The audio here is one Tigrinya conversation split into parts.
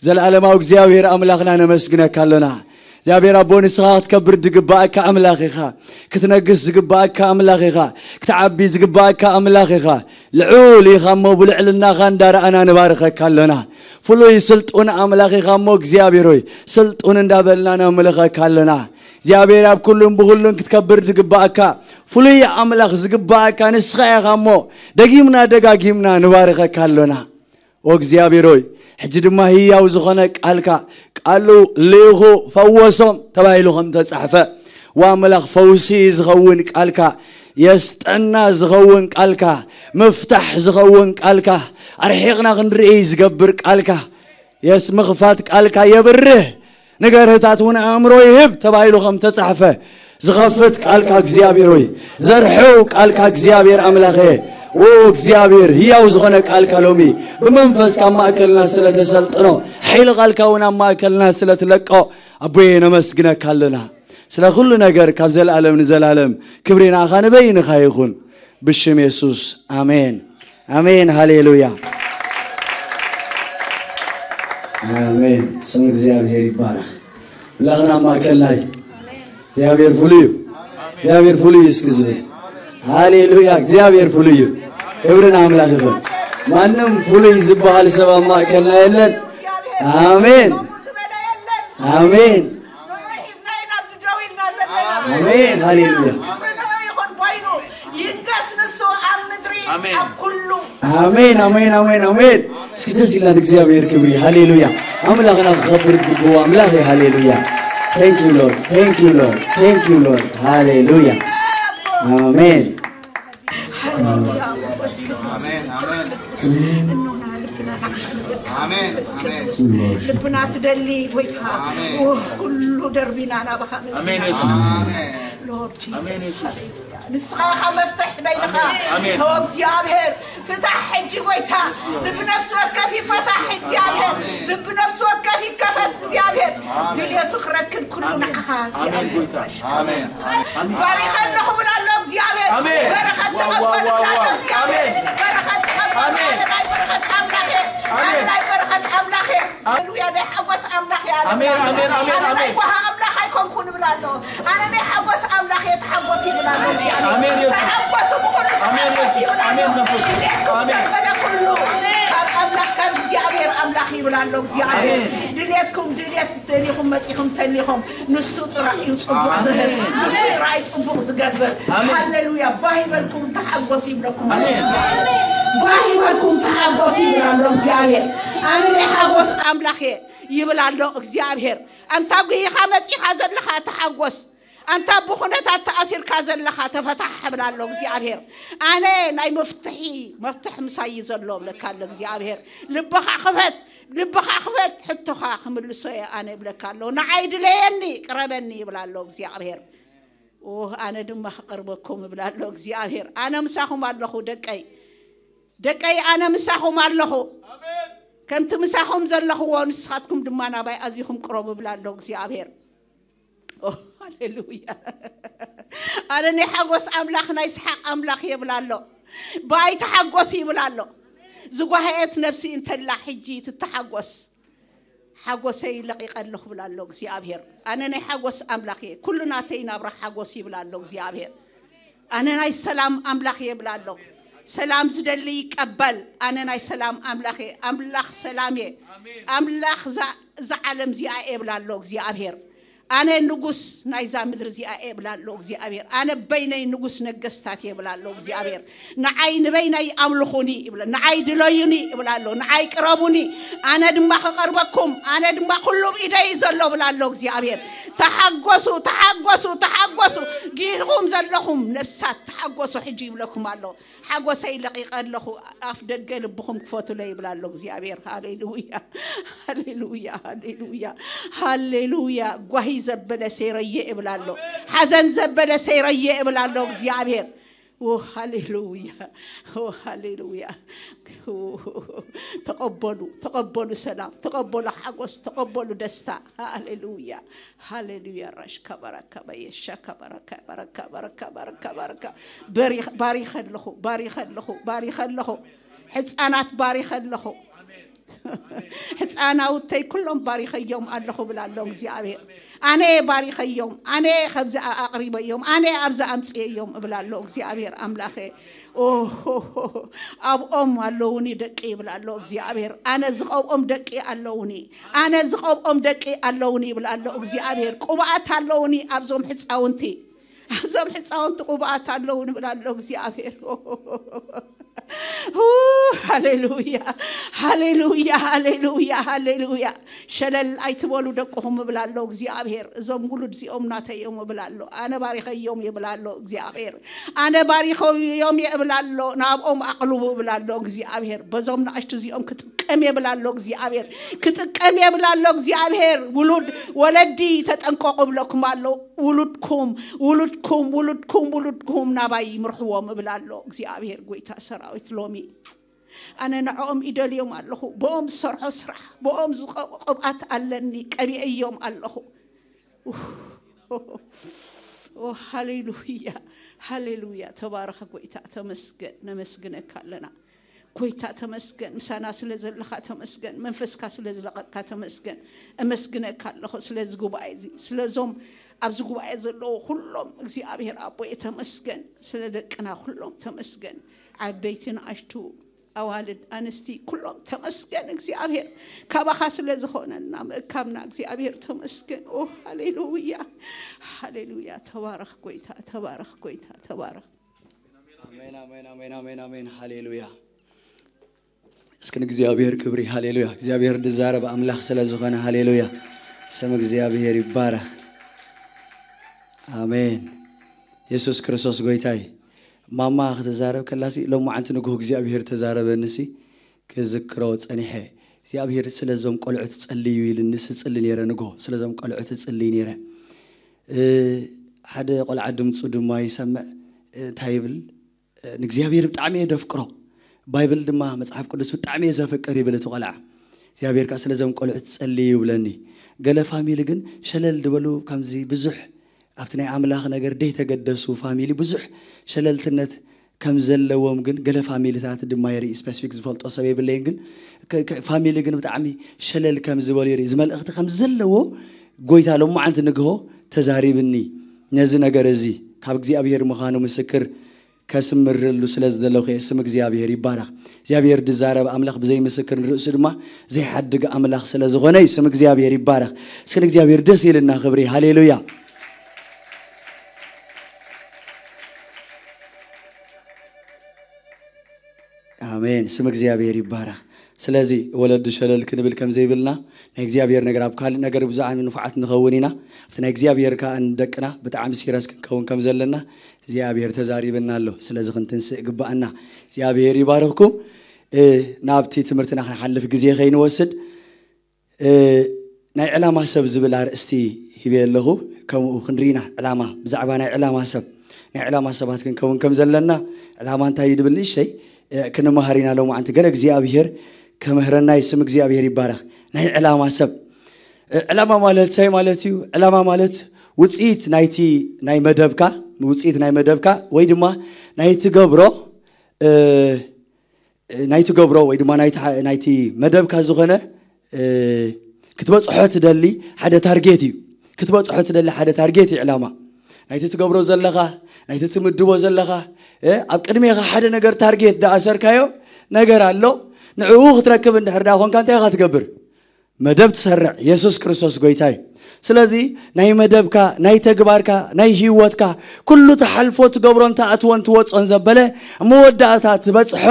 ዘለዓለማዊ እግዚኣብሔር ኣምላኽና ነመስግነካ ኣሎና። እግዚኣብሔር ኣቦ ንስኻ ክትከብር ዝግባኣካ ኣምላኽ ኢኻ። ክትነግስ ዝግባኣካ ኣምላኽ ኢኻ። ክትዓቢ ዝግባኣካ ኣምላኽ ኢኻ። ልዑል ኢኻ እሞ ብልዕልናኻ እንዳረኣና ንባርኸካ ኣሎና። ፍሉይ ስልጡን ኣምላኽ ኢኻ እሞ እግዚኣብሔር ሆይ ስልጡን እንዳበልና ነምልኸካ ኣሎና። እግዚኣብሔር ኣብ ኩሉን ብኹሉን ክትከብር ዝግባኣካ ፍሉይ ኣምላኽ ዝግባኣካ ንስኻ ኢኻ እሞ ደጊምና ደጋጊምና ንባርኸካ ኣሎና። ኦ እግዚኣብሔር ሆይ ሕጂ ድማ ህያው ዝኾነ ቃልካ ቃሉ ልኢኹ ፈወሶም ተባሂሉ ከም ተጻሕፈ ወኣምላኽ ፈውሲ ዝኸውን ቃልካ የስጥዕና ዝኸውን ቃልካ ምፍታሕ ዝኸውን ቃልካ ኣርሒቕና ክንርኢ ዝገብር ቃልካ የስ ምኽፋት ቃልካ የብርህ ንገርህታት እውን ኣእምሮ ይህብ ተባሂሉ ከም ተጻሕፈ ዝኸፍት ቃልካ እግዚኣብሔር ሆይ ዘርሕው ቃልካ እግዚኣብሔር ኣምላኸ ኦ እግዚኣብሔር ህያው ዝኾነ ቃልካ ሎሚ ብመንፈስ ካብ ማእከልና ስለ ተሰልጥኖ ሓይሊ ቃልካ እውን ኣብ ማእከልና ስለ ትለቆ ኣቦየ ነመስግነካ ኣለና ስለ ኩሉ ነገር ካብ ዘለኣለም ንዘላለም ክብሪ ንኣኻ ንበይንኻ ይኹን ብሽም የሱስ ኣሜን ኣሜን ሃሌሉያ ኣሜን ስም እግዚኣብሔር ይባረክ ኣምላኽና ኣብ ማእከልና እዩ እግዚኣብሔር ፍሉይ እዩ እግዚኣብሔር ፍሉይ እዩ እስኪ ዝብል ሃሌሉያ እግዚኣብሔር ፍሉይ እዩ ክብሪ ንኣምላኽ ይኹን ማንም ፍሉይ ዝበሃል ሰብ ኣብ ማእከልና የለን ኣሜን ኣሜን ኣሜን ሃሌሉያ ይንገስ ንሱ ኣብ ምድሪ ኣብ ኩሉ ኣሜን ኣሜን ኣሜን ኣሜን እስኪ ደስ ኢልና ንእግዚኣብሔር ክብሪ ሃሌሉያ ኣምላኽና ክኸብር ዝግብዎ ኣምላኽ እዩ ሃሌሉያ Thank you Lord Thank you Lord Thank you Lord ሃሌሉያ ኣሜን ልብና ትደሊ ጎይታ ኩሉ ደርቢና ናባኻ መፅና Lord Jesus ንስኻ ኢኻ መፍትሕ በይንኻ ኦ እግዚኣብሔር ፍታሕ ሕጂ ጎይታ ልቢ ነፍሲ ወከፍ ይፈታሕ እግዚኣብሔር ልቢ ነፍሲ ወከፍ ይከፈት እግዚኣብሔር ድልየቱ ክረክብ ኩሉ ንዓኻ እግዚኣብሔር ባሪኸ ኣለኹ ብላ ኣሎ እግዚኣብሔር በረኸት ተቐበሉ ብላ ኣሎ እግዚኣብሔር በረኸት ተቐበሉ ኣነ ናይ በረኸት ኣምላኽ እየ ኣነ ናይ በረኸት ኣምላኽ እየ ሃሌሉያ ናይ ሓጎስ ኣምላኽ እየ ኣነ ኣሜን ኣሜን ኣሜን ኣነ ናይ ኣሜን ጓሃ ኣምላኽ ኣይኮንኩን ብላ ኣሎ ኣነ ናይ ሓጎስ ኣምላኽ እየ ተሓጎስ ይብላ ኣሎ እግዚኣብሔር ኣሜን የሱስ ተሓጎሱ ብኹሉ ኣሜን ተሓጎስ የሱስ ይብላ ኣሎ ኣሜን መንፈስ ቅዱስ ድሌትኩም ኣሜን ዘበለ ኩሉ ካብ ኣምላኽ ካብ እግዚኣብሔር ኣምላኽ ይብላ ኣሎ እግዚኣብሔር ኣሜን ድሌትኩም ድሌት ተሊኹም መጺኹም ተሊኹም ንሱ ጥራይ እዩ ጽቡቕ ዝህብ ንሱ ጥራይ ጽቡቕ ዝገብር ሃሌሉያ ባህ ይበልኩም ተሓጎስ ይብለኩም ባህ ይበልኩም ተሓጎስ ይብል ኣሎ እግዚኣብሔር ኣነ ናይ ሓጎስ ኣምላኽ እየ ይብል ኣሎ እግዚኣብሔር ኣንታ ጉሂኻ መጺኻ ዘለኻ ተሓጎስ ኣንታ ብኹነታት ተኣሲርካ ዘለኻ ተፈታሕ ይብል ኣሎ እግዚኣብሔር ኣነ ናይ መፍትሒ መፍትሒ ምሳይ እዩ ዘሎ ብለካ ኣሎ እግዚኣብሔር ልብኻ ክፈት ልብኻ ክፈት ሕቶኻ ክምልሶ እየ ኣነ ይብለካ ኣሎ ንዓይ ድለየኒ ቅረበኒ ይብል ኣሎ እግዚኣብሔር ኣነ ድማ ክቐርበኩም ይብል ኣሎ እግዚኣብሔር ኣነ ምሳኹም ኣለኹ ደቀይ ደቀይ ኣነ ምሳኹም ኣለኹ ከምቲ ምሳኹም ዘለኽዎ ንስኻትኩም ድማ ናባይ ኣዚኹም ቅረቡ ይብል ኣሎ እግዚኣብሔር ሃሌሉያ ኣነ ናይ ሓጎስ ኣምላኽ ናይ ስሓቕ ኣምላኽ የብል ኣሎ ብኣይ ተሓጎስ ይብል ኣሎ ዝጓሃየት ነብሲ እንተላ ሕጂ ትተሓጎስ ሓጎሰይ ለቒቐ ኣለኹ ብል ኣሎ እግዚኣብሔር ኣነ ናይ ሓጎስ ኣምላኽ እየ ኩሉ ናተይ ናብራ ሓጎስ ይብል ኣሎ እግዚኣብሔር ኣነ ናይ ሰላም ኣምላኽ እየ ብል ኣሎ ሰላም ዝደሊ ይቀበል ኣነ ናይ ሰላም ኣምላኽ እየ ኣምላኽ ሰላም እየ ኣምላኽ እዛ ዓለም እዚኣ እየ ብል ኣሎ እግዚኣብሔር ኣነ ንጉስ ናይዛ ምድሪ እዚኣ እየ ብላ ኣሎ እግዚኣብሔር ኣነ በይነይ ንጉስ ነገስታት እየ ብላ ኣሎ እግዚኣብሔር ንዓይ ንበይነይ ኣምልኹኒ ይብለ ንዓይ ድለዩኒ ይብላ ኣሎ ንዓይ ቅረቡኒ ኣነ ድማ ክቐርበኩም ኣነ ድማ ኩሉ ኣብ ኢደይ እዩ ዘሎ ብላ ኣሎ እግዚኣብሔር ተሓጎሱ ተሓጎሱ ተሓጎሱ ጊኹም ዘለኹም ነብሳት ተሓጎሱ ሕጂ ይብለኩም ኣሎ ሓጎሰይ ለቒቐ ኣለኹ ኣፍ ደገ ልብኹም ክፈቱለይ ይብል ኣሎ እግዚኣብሔር ሃሌሉያ ሃሌሉያ ሃሌሉያ ሃሌሉያ ጓሂ ዘበለ ሰይረየ ይብል ኣሎ ሓዘን ዘበለ ሰይረየ ይብል ኣሎ እግዚኣብሔር ሃሌሉያ ሃሌሉያ ተቐበሉ ተቐበሉ ሰላም ተቐበሉ ሓጎስ ተቐበሉ ደስታ ሃሌሉያ ሃሌሉያ ራሽ ከበረከበ የሻ ከበረከበረከበረከበረከበረከ ባሪኸ ኣለኹ ባሪኸ ኣለኹ ባሪኸ ኣለኹ ሕፃናት ባሪኸ ኣለኹ ሕፃናውተይ ኩሎም ባሪኸዮም ኣለኹ እብላ ኣሎ እግዚኣብሔር። ኣነ እየ ባሪኸዮም፣ ኣነ እየ ኸብዚ ኣቕሪበዮም፣ ኣነ እየ ኣብዚ ኣምፅየዮም እብላ ኣሎ እግዚኣብሔር ኣምላኸ። ኦሆሆ፣ ኣብኦም ኣለውኒ ደቂ ይብላ ኣሎ እግዚኣብሔር። ኣነ ዝቐብኦም ደቂ ኣለውኒ፣ ኣነ ዝቐብኦም ደቂ ኣለውኒ ይብላ ኣሎ እግዚኣብሔር። ቅብኣት ኣለውኒ ኣብዞም ሕፃውንቲ፣ ኣብዞም ሕፃውንቲ ቅብኣት ኣለውኒ ይብላ ኣሎ እግዚኣብሔር። ሃሌሉያ፣ ሃሌሉያ፣ ሃሌሉያ፣ ሃሌሉያ። ሸለል ኣይትበሉ ደቅኹም እብላ ኣሎ እግዚኣብሔር። እዞም ውሉድ እዚኦም ናተዮም እብላ ኣሎ። ኣነ ባሪኸዮም ይብላ ኣሎ እግዚኣብሔር። ኣነ ባሪኸዮም እየ እብላ ኣሎ። ናብኦም ኣቕልቡ እብላ ኣሎ እግዚኣብሔር። በዞም ንኣሽቱ እዚኦም ክጥቀም እየ እብላ ኣሎ እግዚኣብሔር። ክጥቀም እየ እብላ ኣሎ እግዚኣብሔር። ውሉድ ወለዲ ተጠንቀቑ እብለኩም ኣሎ። ውሉድኩም፣ ውሉድኩም፣ ውሉድኩም፣ ውሉድኩም ናባይ ይምርሕዎም እብላ ኣሎ እግዚኣብሔር ጎይታ ሰራዊት። ሎሚ ኣነ ንዕኦም ይደልዮም ኣለኹ። ብኦም ዝሰርሖ ስራሕ፣ ብኦም ዝቐ-፣ ቅብኣት ኣለኒ፣ ቀቢአዮም ኣለኹ። ኦ፣ ሃሌሉያ፣ ሃሌሉያ። ተባረኸ ጎይታ፣ ተመስገን። ነመስግነካ ኣለና ጎይታ፣ ተመስገን። ምሳና ስለ ዘለኻ ተመስገን። መንፈስካ ስለ ዝለቐቕካ ተመስገን። እመስግነካ ኣለኹ ስለዚ ጉባኤ እዚ፣ ስለዞም ኣብዚ ጉባኤ ዘለዉ ኩሎም እግዚኣብሔር ኣቦየ ተመስገን። ስለ ደቅና ኩሎም ተመስገን። ዓበይቲ ንኣሽቱ፣ ኣዋልድ ኣንስቲ ኩሎም ተመስገን እግዚኣብሔር። ካባኻ ስለ ዝኾነና ምእካብና እግዚኣብሔር ተመስገን። ኦ ሃሌሉያ፣ ሃሌሉያ። ተባረኽ ጎይታ፣ ተባረኽ ጎይታ፣ ተባረኽ። ኣሜን፣ ኣሜን፣ ኣሜን፣ ኣሜን፣ ኣሜን። ሃሌሉያ። እስኪ ንእግዚኣብሔር ክብሪ። ሃሌሉያ። እግዚኣብሔር ዝዛረብ ኣምላኽ ስለ ዝኾነ፣ ሃሌሉያ። ስም እግዚኣብሔር ይባረኽ። ኣሜን። የሱስ ክርስቶስ ጎይታይ። ማማ ክትዛረብ ከላሲ፣ ሎማዓንቲ ንግሆ እግዚኣብሔር ተዛረበንሲ ክዝክሮ ጸኒሐ። እግዚኣብሔር ስለዞም ቆልዑት ጸልዩ ኢልንስ እጽሊ ነይረ ንግሆ። ስለዞም ቆልዑት እጽልይ ነይረ። እ፣ ሓደ ቆልዓ ድምፁ ድማ ይሰምዕ። እ፣ እንታይ ይብል? እ፣ ንእግዚኣብሔር ብጣዕሚ እየ ደፍቅሮ። ባይብል ድማ መጽሓፍ ቅዱስ ብጣዕሚ እየ ዘፍቅር ይብል እቲ ቆልዓ። እግዚኣብሔር ከኣ ስለዞም ቆልዑት ጸልዩ ይብለኒ። ገለ ፋሚሊ ግን ሸለል ዝበሉ ከምዚ ብዙሕ ኣብቲ ናይ ኣምላኽ ነገር ደይተገደሱ ፋሚሊ ብዙሕ ሸለልትነት ከም ዘለዎም ግን ገለ ፋሚሊታት ድማ የርኢ። ስፐሲፊክ ዝፈልጦ ሰብ የብለይን፣ ግን ከ-፣ ከ-፣ ፋሚሊ ግን ብጣዕሚ ሸለል ከም ዝበሉ የርኢ። እዚ መልእኽቲ ከም ዘለዎ ጎይታ ሎማዓንቲ ንግሆ ተዛሪብኒ። ነዚ ነገር እዚ ካብ እግዚኣብሔር ምዃኑ ምስክር ከስምረሉ ስለ ዝደለኹ እየ። ስም እግዚኣብሔር ይባረኽ። እግዚኣብሔር ዝዛረብ ኣምላኽ ብዘይ ምስክር ንርእሱ ድማ ዘይሓድግ ኣምላኽ ስለ ዝኾነ እዩ። ስም እግዚኣብሔር ይባረኽ። እስኪ ንእግዚኣብሔር ደስ ኢልና ክብሪ። ሃሌሉያ። ኣሜን። ስም እግዚኣብሔር ይባረኽ። ስለዚ ወለዲ ሸለል ክንብል ከም ዘይብልና፣ ናይ እግዚኣብሔር ነገር ኣብ ካልእ ነገር ብዙሓን ንፉዓት ንኸውን ኢና። ኣብቲ ናይ እግዚኣብሔር ከኣ ንደቅና ብጣዕሚ ሲረስ ክንከውን ከም ዘለና እግዚኣብሔር ተዛሪብና ኣሎ። ስለዚ ክንትንስእ ግባኣና። እግዚኣብሔር ይባርኽኩም። እ፣ ናብቲ ትምህርትና ክንሓልፍ ግዜ ከይንወስድ፣ እ፣ ናይ ዕላማ ሰብ ዝብል ኣርእስቲ ሂበ ኣለኹ። ከምኡ ክንርኢና ዕላማ፣ ብዛዕባ ናይ ዕላማ ሰብ፣ ናይ ዕላማ ሰባት ክንከውን ከም ዘለና፣ ዕላማ እንታይ እዩ ድብል ንእሽተይ፣ እ፣ ክንመሃር ኢና ሎማዓንቲ። ገለ እግዚኣብሔር ከምህረና እዩ። ስም እግዚኣብሔር ይባረኽ። ናይ ዕላማ ሰብ። እ፣ ዕላማ ማለት እንታይ ማለት እዩ? ዕላማ ማለት ውፅኢት ናይቲ ናይ መደብካ፣ ውፅኢት ናይ መደብካ ወይ ድማ ናይ ትገብሮ፣ እ፣ ናይ ትገብሮ ወይ ድማ ናይቲ ሓ-፣ ናይቲ መደብካ ዝኾነ፣ እ፣ ክትበፅሖ ትደሊ ሓደ ታርጌት እዩ። ክትበፅሖ ትደሊ ሓደ ታርጌት እዩ ዕላማ። ናይቲ ትገብሮ ዘለኻ፣ ናይቲ ትምድቦ ዘለኻ፣ እ፣ ኣብ ቅድሜኻ ሓደ ነገር ታርጌት ዝኣሰርካዮ ነገር ኣሎ። ንዕኡ ክትረክብ እንድሕር ደኣ ኾንካ እንታይ ኢኻ ትገብር? መደብ ትሰርዕ። የሱስ ክርስቶስ ጎይታ እዩ። ስለዚ ናይ መደብካ፣ ናይ ተግባርካ፣ ናይ ህይወትካ፣ ኩሉ ትሓልፎ ትገብሮን ትኣትዎን ትወጾን ዘበለ ኣብ መወዳእታ ትበጽሖ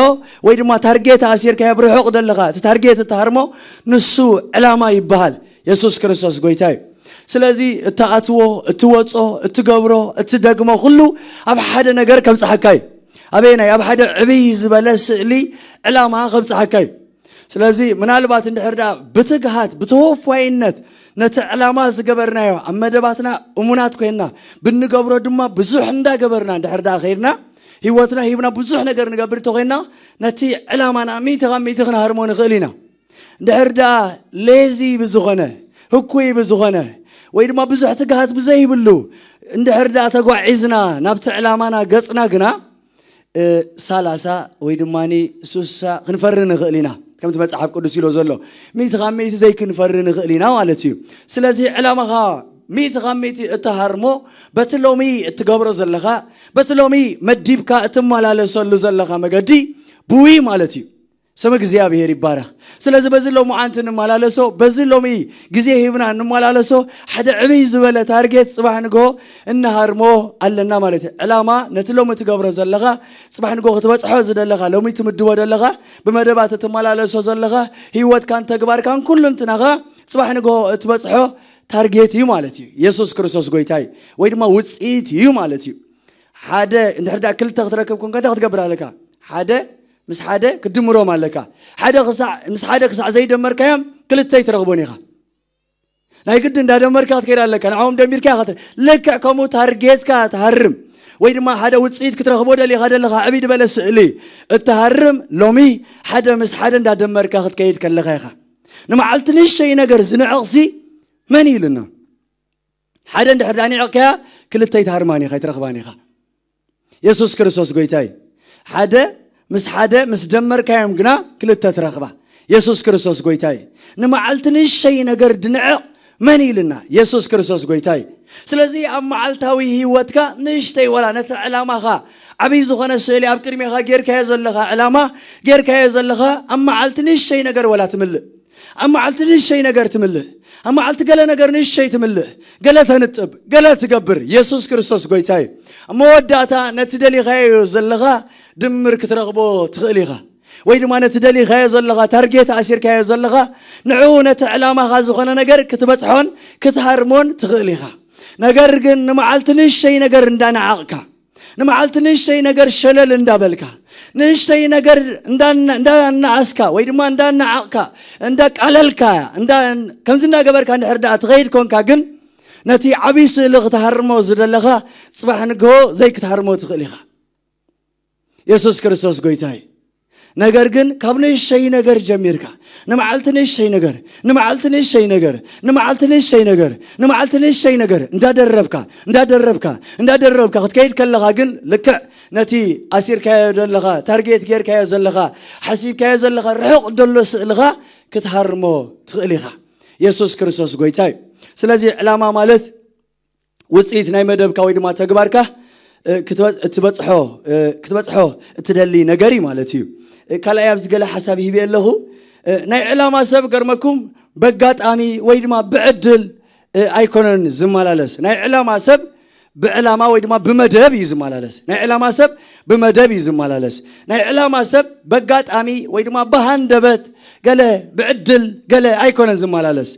ወይ ድማ ታርጌት ኣሲርካዮ ኣብ ርሑቕ ዘለኻ እቲ ታርጌት እትሃርሞ ንሱ ዕላማ ይበሃል። የሱስ ክርስቶስ ጎይታ እዩ። ስለዚ እትኣትዎ፣ እትወጾ፣ እትገብሮ፣ እትደግሞ ኩሉ ኣብ ሓደ ነገር ከብጽሓካ እዩ። ኣበየናይ? ኣብ ሓደ ዕብይ ዝበለ ስእሊ ዕላማ ከብጽሓካ እዩ። ስለዚ ምናልባት እንድሕር ደኣ ብትግሃት ብተወፋይነት ነቲ ዕላማ ዝገበርናዮ ኣብ መደባትና እሙናት ኮይንና ብንገብሮ ድማ ብዙሕ እንዳገበርና እንድሕር ደኣ ከይድና ህይወትና ሂብና ብዙሕ ነገር ንገብር እንተኮይንና ነቲ ዕላማና ሚእቲ ካብ ሚእቲ ክንሃርሞ ንኽእል ኢና። እንድሕር ደኣ ሌዚ ብዝኾነ ህኩይ ብዝኾነ ወይ ድማ ብዙሕ ትግሃት ብዘይብሉ እንድሕር ደኣ ተጓዒዝና ናብቲ ዕላማና ገጽና ግና እ፣ ሰላሳ ወይ ድማ ሱሳ ክንፈሪ ንኽእል ኢና። ከምቲ መጽሓፍ ቅዱስ ኢሎ ዘሎ፣ ሚእቲ ካብ ሚእቲ ዘይክንፈሪ ንኽእል ኢና ማለት እዩ። ስለዚ ዕላማኻ ሚእቲ ካብ ሚእቲ እትሃርሞ በቲ ሎሚ እትገብሮ ዘለኻ፣ በቲ ሎሚ መዲብካ እትመላለሰሉ ዘለኻ መገዲ ብውይ ማለት እዩ። ስም እግዚኣብሔር ይባረኽ። ስለዚ በዚ ሎምዓንቲ እንመላለሶ፣ በዚ ሎሚ ግዜ ሂብና እንመላለሶ፣ ሓደ ዕብይ ዝበለ ታርጌት ጽባሕ ንግሆ እንሃርሞ ኣለና ማለት እዩ። ዕላማ ነቲ ሎሚ ትገብሮ ዘለኻ፣ ጽባሕ ንግሆ ክትበጽሖ ዝደለኻ፣ ሎሚ ትምድቦ ደለኻ፣ ብመደባት እትመላለሶ ዘለኻ፣ ህይወትካን ተግባርካን ኩሉ እንትናኻ ጽባሕ ንግሆ እትበጽሖ ታርጌት እዩ ማለት እዩ። የሱስ ክርስቶስ ጎይታ እዩ፣ ወይ ድማ ውጽኢት እዩ ማለት እዩ። ሓደ እንድሕር ደኣ ክልተ ክትረክብ ኮንካ እንታይ ክትገብር ኣለካ? ሓደ ምስ ሓደ ክትድምሮም ኣለካ። ሓደ ክሳዕ ምስ ሓደ ክሳዕ ዘይደመርካዮም ክልተ ኣይትረኽቦን ኢኻ። ናይ ግዲ እንዳደመርካ ክትከይድ ኣለካ። ንዕኦም ደሚርካ ኢኻ ትረ-፣ ልክዕ ከምኡ ታርጌትካ ትሃርም ወይ ድማ ሓደ ውጽኢት ክትረኽቦ ደሊኻ ደለኻ ዕብይ ዝበለ ስእሊ እትሃርም ሎሚ ሓደ ምስ ሓደ እንዳደመርካ ክትከይድ ከለኻ ኢኻ። ንመዓልቲ ንእሽተይ ነገር ዝንዕቕሲ መን እዩ ኢሉና? ሓደ እንድሕር ደኣ ኒዕቕካያ ክልተ ኣይትሃርማን ኢኻ፣ ኣይትረኽባን ኢኻ። የሱስ ክርስቶስ ጎይታ እዩ። ሓደ ምስ ሓደ ምስ ደመርካዮም ግና ክልተ ትረኽባ። የሱስ ክርስቶስ ጎይታ እዩ። ንመዓልቲ ንእሽተይ ነገር ድንዕቕ መን ኢልና? የሱስ ክርስቶስ ጎይታ እዩ። ስለዚ ኣብ መዓልታዊ ህይወትካ ንእሽተይ ወላ ነቲ ዕላማኻ ዓብዪ ዝኾነ ስእሊ ኣብ ቅድሜኻ ጌርካዮ ዘለኻ ዕላማ ጌርካዮ ዘለኻ ኣብ መዓልቲ ንእሽተይ ነገር ወላ ትምልእ። ኣብ መዓልቲ ንእሽተይ ነገር ትምልእ። ኣብ መዓልቲ ገለ ነገር ንእሽተይ ትምልእ። ገለ ተንጥብ፣ ገለ ትገብር። የሱስ ክርስቶስ ጎይታ እዩ። ኣብ መወዳእታ ነቲ ደሊኻዮ ዘለኻ ድምር ክትረኽቦ ትኽእል ኢኻ። ወይ ድማ ነቲ ደሊኻዮ ዘለኻ ታርጌት ኣሲርካዮ ዘለኻ ንዕኡ ነቲ ዕላማኻ ዝኾነ ነገር ክትበጽሖን ክትሃርሞን ትኽእል ኢኻ። ነገር ግን ንመዓልቲ ንእሽተይ ነገር እንዳነዓቕካ፣ ንመዓልቲ ንእሽተይ ነገር ሸለል እንዳበልካ፣ ንእሽተይ ነገር እንዳና-፣ እንዳነኣስካ ወይ ድማ እንዳነዓቕካ፣ እንዳቃለልካ፣ እንዳ-፣ ከምዚ እንዳገበርካ እንድሕር ደኣ ትኸይድ ኮንካ ግን ነቲ ዓብዪ ስእሊ ክትሃርሞ ዝደለኻ ጽባሕ ንግሆ ዘይክትሃርሞ ትኽእል ኢኻ። የሱስ ክርስቶስ ጎይታ እዩ። ነገር ግን ካብ ንእሽተይ ነገር ጀሚርካ ንመዓልቲ ንእሽተይ ነገር፣ ንመዓልቲ ንእሽተይ ነገር፣ ንመዓልቲ ንእሽተይ ነገር፣ ንመዓልቲ ንእሽተይ ነገር እንዳደረብካ፣ እንዳደረብካ፣ እንዳደረብካ ክትከይድ ከለኻ ግን ልክዕ ነቲ ኣሲርካዮ ዘለኻ፣ ታርጌት ጌርካዮ ዘለኻ፣ ሓሲብካዮ ዘለኻ ርሑቕ ደሎ ስእልኻ ክትሃርሞ ትኽእል ኢኻ። የሱስ ክርስቶስ ጎይታ እዩ። ስለዚ ዕላማ ማለት ውጽኢት ናይ መደብካ ወይ ድማ ተግባርካ፣ እ፣ ክትበ-፣ እትበጽሖ፣ እ፣ ክትበጽሖ እትደሊ ነገር እዩ ማለት እዩ። እ፣ ካልኣይ ኣብዚ ገለ ሓሳብ ሂበ ኣለኹ። እ፣ ናይ ዕላማ ሰብ ገርመኩም በጋጣሚ ወይ ድማ ብዕድል፣ እ፣ ኣይኮነን ዝመላለስ። ናይ ዕላማ ሰብ ብዕላማ ወይ ድማ ብመደብ እዩ ዝመላለስ። ናይ ዕላማ ሰብ ብመደብ እዩ ዝመላለስ። ናይ ዕላማ ሰብ በጋጣሚ ወይ ድማ ብሃንደበት ገለ ብዕድል ገለ ኣይኮነን ዝመላለስ።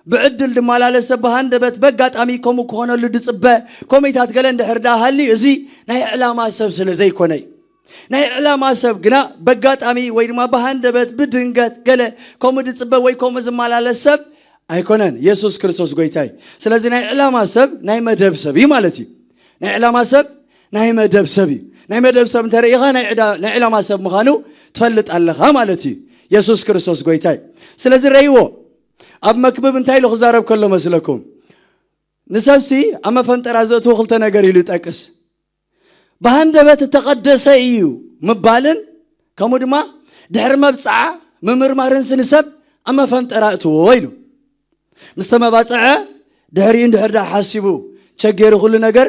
ብዕድል ድመላለስ ሰብ ብሃንደበት በጋጣሚ ከምኡ ክኾነሉ ድጽበ ኮሚታት ገለ እንድሕር ደኣ ሃልዩ፣ እዚ ናይ ዕላማ ሰብ ስለ ዘይኮነ እዩ። ናይ ዕላማ ሰብ ግና በጋጣሚ ወይ ድማ ብሃንደበት ብድንገት ገለ ከምኡ ድጽበ ወይ ከምኡ ዝመላለስ ሰብ ኣይኮነን። የሱስ ክርስቶስ ጎይታ እዩ። ስለዚ ናይ ዕላማ ሰብ ናይ መደብ ሰብ እዩ ማለት እዩ። ናይ ዕላማ ሰብ ናይ መደብ ሰብ እዩ። ናይ መደብ ሰብ እንተርኢኻ ናይ ዕዳ-፣ ናይ ዕላማ ሰብ ምዃኑ ትፈልጥ ኣለኻ ማለት እዩ። የሱስ ክርስቶስ ጎይታ እዩ። ስለዚ ረእይዎ፣ ኣብ መክብብ እንታይ ኢሉ ክዛረብ ከሎ መስለኩም? ንሰብሲ ኣብ መፈንጠራ ዘእትዎ ክልተ ነገር ኢሉ ይጠቅስ። ብሃንደበት እተቐደሰ እዩ ምባልን ከምኡ ድማ ድሕሪ መብጽዓ ምምርማርን ንሰብ ኣብ መፈንጠራ እትዎ ኢሉ። ምስ ተመባጽዐ ድሕሪኡ እንድሕር ደኣ ሓሲቡ ቸገሩ ኩሉ ነገር